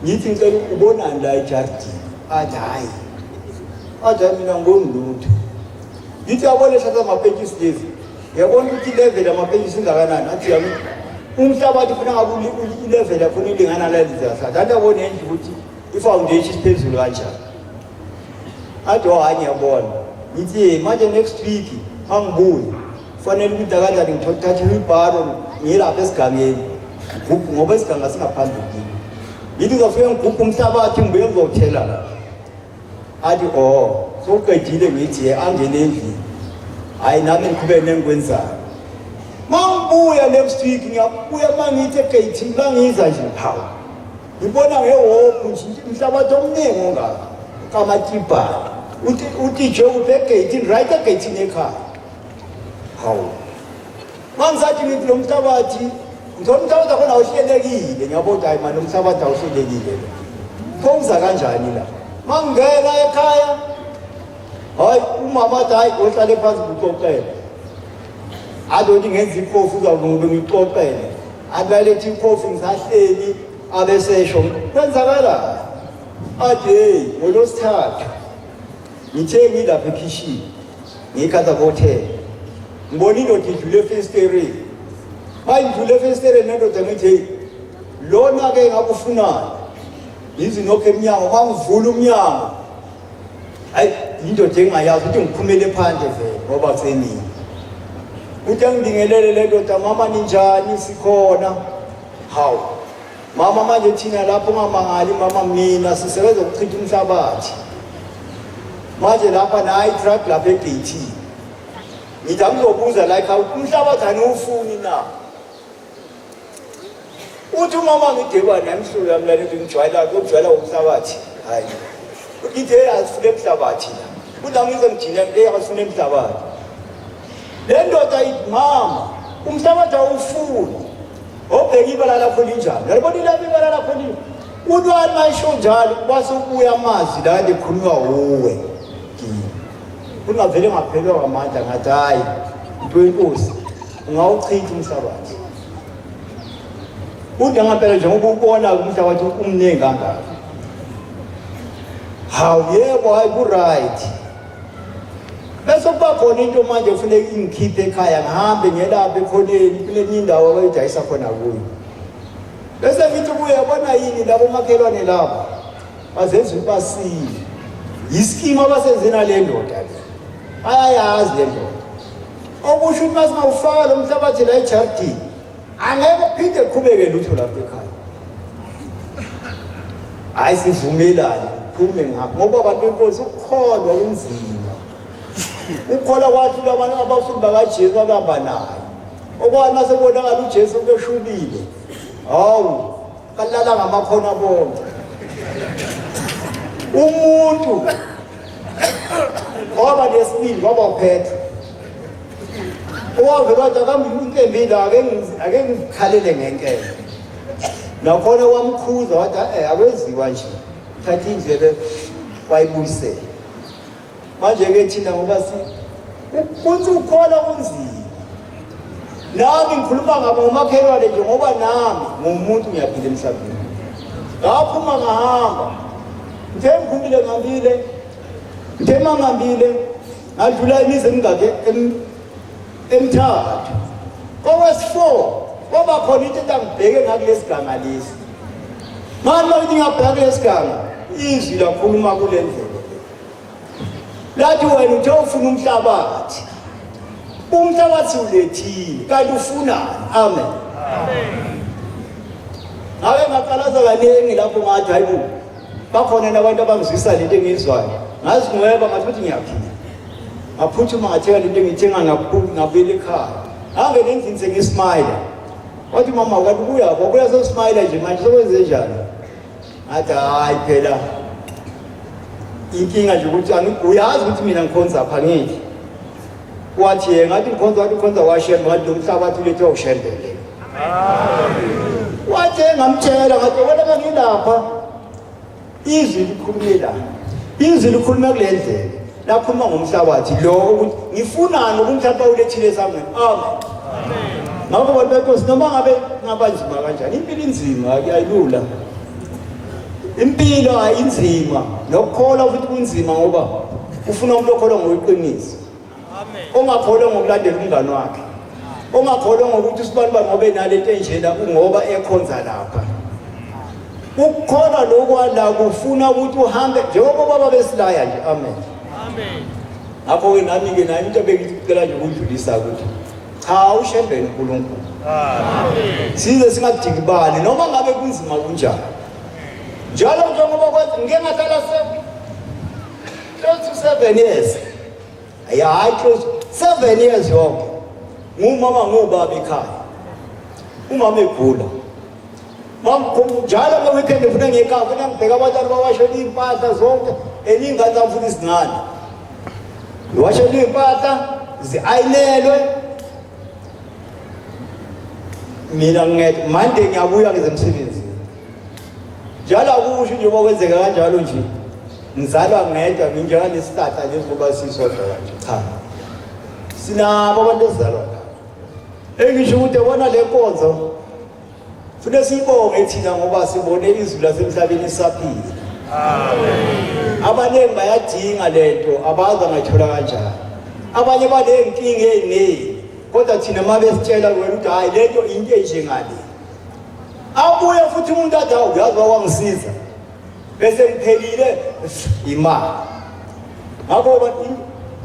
ngithi ngicela ubonani la ejardini athi hhayi athi hayi mina ngiboni lutho ngithi yabona eshatha amapentshisi lezi yabona ukuthi ilevel yamapentshisi ingakanani athi yami umhlabathi funa ngabe ilevel yakhona ilingana nalezi zasathi athi yabona endlu ukuthi i-foundation isiphezulu kanjani athi oh hayi ngiyabona ngithi manje next week mangibuye kufanele ukuthi kanjani ngithathe ibharo ngilapha esigangeni ngigubhu ngoba isiganga singaphandle kimi ngithi ngizofike ngigubhe umhlabathi ngibuye ngizowuthela la athi oh sowuqedile ngithi ye angene endlini hhayi nami ngiqhubeke nengikwenzayo mangibuya next week ngiyabuya mangithi egeyithini mangiza nje hawu ngibona ngehophu nje umhlabathi omningi ongaka kamatibhana uthi uthi nje uphe egeyithini right egeyithini ekhaya hawu mangisathi ngithi lo mhlabathi ngithola umhlabathi akhona awuhlelekile ngiyabona ukuthi hayi mani umhlabathi awuhlelekile lo pho uza kanjani la mangingena ekhaya hayi umama athi hayi ohlale phansi ngikuxoxele athi othi ngenza ikhofi uzawube ngikuxoxele athi bayiletha ikhofi ngisahleli abesesho kwenzakala athi hey ngolosithathu. Ngithe ngilapha ekhishini ngikhatha kothela ngibona indoda idlule efestereni. Mayidlule efestereni nendoda ngithi hey lona ke ngakufunani ngizinokho emnyango mangivula umnyango hayi indoda engingayazi ukuthi ngiphumele phandle vele ngoba kusemini. Uthi angibingelele le ndoda, mama ninjani sikhona. Hawu mama manje thina lapho ungamangali mama mina sisebenza ukuchitha umhlabathi manje lapha nayi truck lapha egeyithini ngithi angizobuza la ekhaya umhlabathi aniwufuni na uthi umama ngideba namhlula mina lethi ngijwayela ukujwayela umhlabathi hayi ngithi hey asifune emhlabathi la kula ngize ngijina hey asifune emhlabathi le ndoda ithi mama umhlabathi awufuni obheka ibala lakho linjani yalibona ilapho ibala lakho linjani ulwani mayisho njalo kwase ubuya amazwi la kade khulunywa wuwe kimi kungavele ngaphelelwa ngamandla ngathi hhayi nto yenkosi ungawuchitha umhlabathi ude ngampela njengoba ubona umhlabathi umningi kangaka hawu yebo hayi ku-right bese kuba khona into manje kufuneka ingikhiphe ekhaya ngihambe ngelapha ekhoneni kulenye indawo abayidayisa khona kuyo bese ngithi kuye yabona yini labo makhelwane labo bazenza ukuthi basile yiskimu abasenze nale ndoda le bayayazi le ndoda okusho ukuthi masingawufaka lo mhlabathi la ejardini angeke kuphinde kuqhubeke lutho lapha ekhaya hayi sivumelane phume ngapha ngoba abantu benkosi ukukholwa kunzima ukukholwa kwahlula abantu abafundi bakaJesu abahamba naye okwani masebonakala uJesu ubeshubile hawu balala ngamakhona bonke umuntu waba nesibindi waba uPetro owavele wathi akambe la ake ngikhalele ngenkemba nakhona wamkhuza wathi eh akwenziwa nje thatha indlebe wayibuyisela manje-ke thina ngoba si kuthi ukukholwa kunzima nami ngikhuluma ngabo ngomakhelwane nje ngoba nami ngumuntu ngiyaphila emhlabeni ngaphuma ngahamba ngithe ngiphumile ngihambile ngithe uma ngihambile ngadlula imizi emingaki emithathu kowesi-four kwaba khona into ethi angibheke ngakulesi ganga lesi mani bakithi ngiyabheka kulesi ganga izwi lakhuluma kule ndlela lathi wena uthe ufuna umhlabathi umhlabathi ulethile kanti ufunani amen ngake ngaqalaza kaningi lapho ngathi hayi bo bakhona nabantu abangizwisa lento engiyizwayo ngazinweba ngathi ukuthi ngiyaphila ngaphuthuma ngathenga lento engiyithenga ngabuyela ekhaya ngangena endlini sengismayila wathi mama kanti ubuya wabuya sewusmayila nje manje sokwenze njani ngathi hayi phela inkinga nje ukuthi uyazi ukuthi mina ngikhonza pha ngithi wathi yena ngathi ngikhonza wathi ukhonza washembe ngathi lo mhlabathi ulethe ushembele wathi ngamtshela ngathi wena ngangilapha izwi likhulume la izwi likhulume kule ndlela lakhuluma ngomhlabathi lo ukuthi ngifunani ukumhlaba ulethile esangweni amen ngakho bantu benkosi noma ngabe ngaba nzima kanjani impilo inzima ayilula impilo ayinzima nokukholwa futhi kunzima ngoba ufuna umuntu okholwa ngokweqiniso ongakholwa ngokulandela umngane wakhe ongakholwa ngokuthi usibanibani ngoba enalento enjena ungoba ekhonza lapha ukukholwa lokhu la kufuna ukuthi uhambe njengoba baba besilaya nje amen amen ngakho-ke nami-ke nayo into ebengicela nje ukudlulisa ukuthi cha ushembeni uNkulunkulu amen size singadikibali noma ngabe kunzima kunjani njalo njengoba kwathi ngike ngahlala close to 7 years hayi close 7 years yonke ngumama ngubaba ekhaya umama egula njalo nge-weekend ngifuna ngiyekhaya funa ngibheke abantwana bawashela iy'mpahla zonke enye iy'ngane zami futhi zincane ngiwashela iy'mpahla zi-ayinelwe mina ngingedwa mande ngiyabuya ngize emsebenzini njalo akusho nje uba kwenzeka kanjalo nje ngizalwa ngedwa nginjengalesihlahla lesi ngoba sisodwa kanje cha sinabo abantu esizalwa nabo engisho ukuthi yabona le nkonzo Fune sibonge thina ngoba sibone izulu lasemhlabeni lisaphila. Amen. Abaningi bayadinga lento abazi angayithola kanjani. Abanye baney'nkinga ey'ningi kodwa thina uma besitshela wena ukuthi hhayi lento into enjengale. Abuye futhi umuntu athi hawu uyazi wakwangisiza bese ngiphelile imali. Ngakho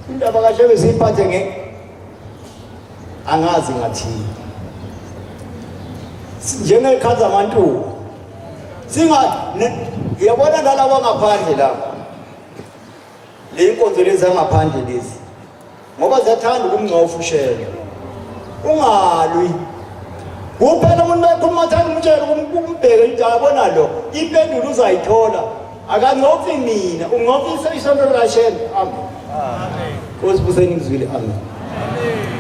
indaba kaShembe siyiphathe nge angazi ngathini. Njengey'khathi zamantuku singa uyabona nalabo ngaphandle lapha le nkonzo lezi zangaphandle lezi ngoba ziyathanda ukumngcofa ushele ungalwi kuphela umuntu bekhuluma athanda umtshela umbheke ukuthi yabona lo impendulo uzayithola akangcofi mina ungcofisa isonto likashele amen amen. Nkosi buseni ngizwile amen, amen.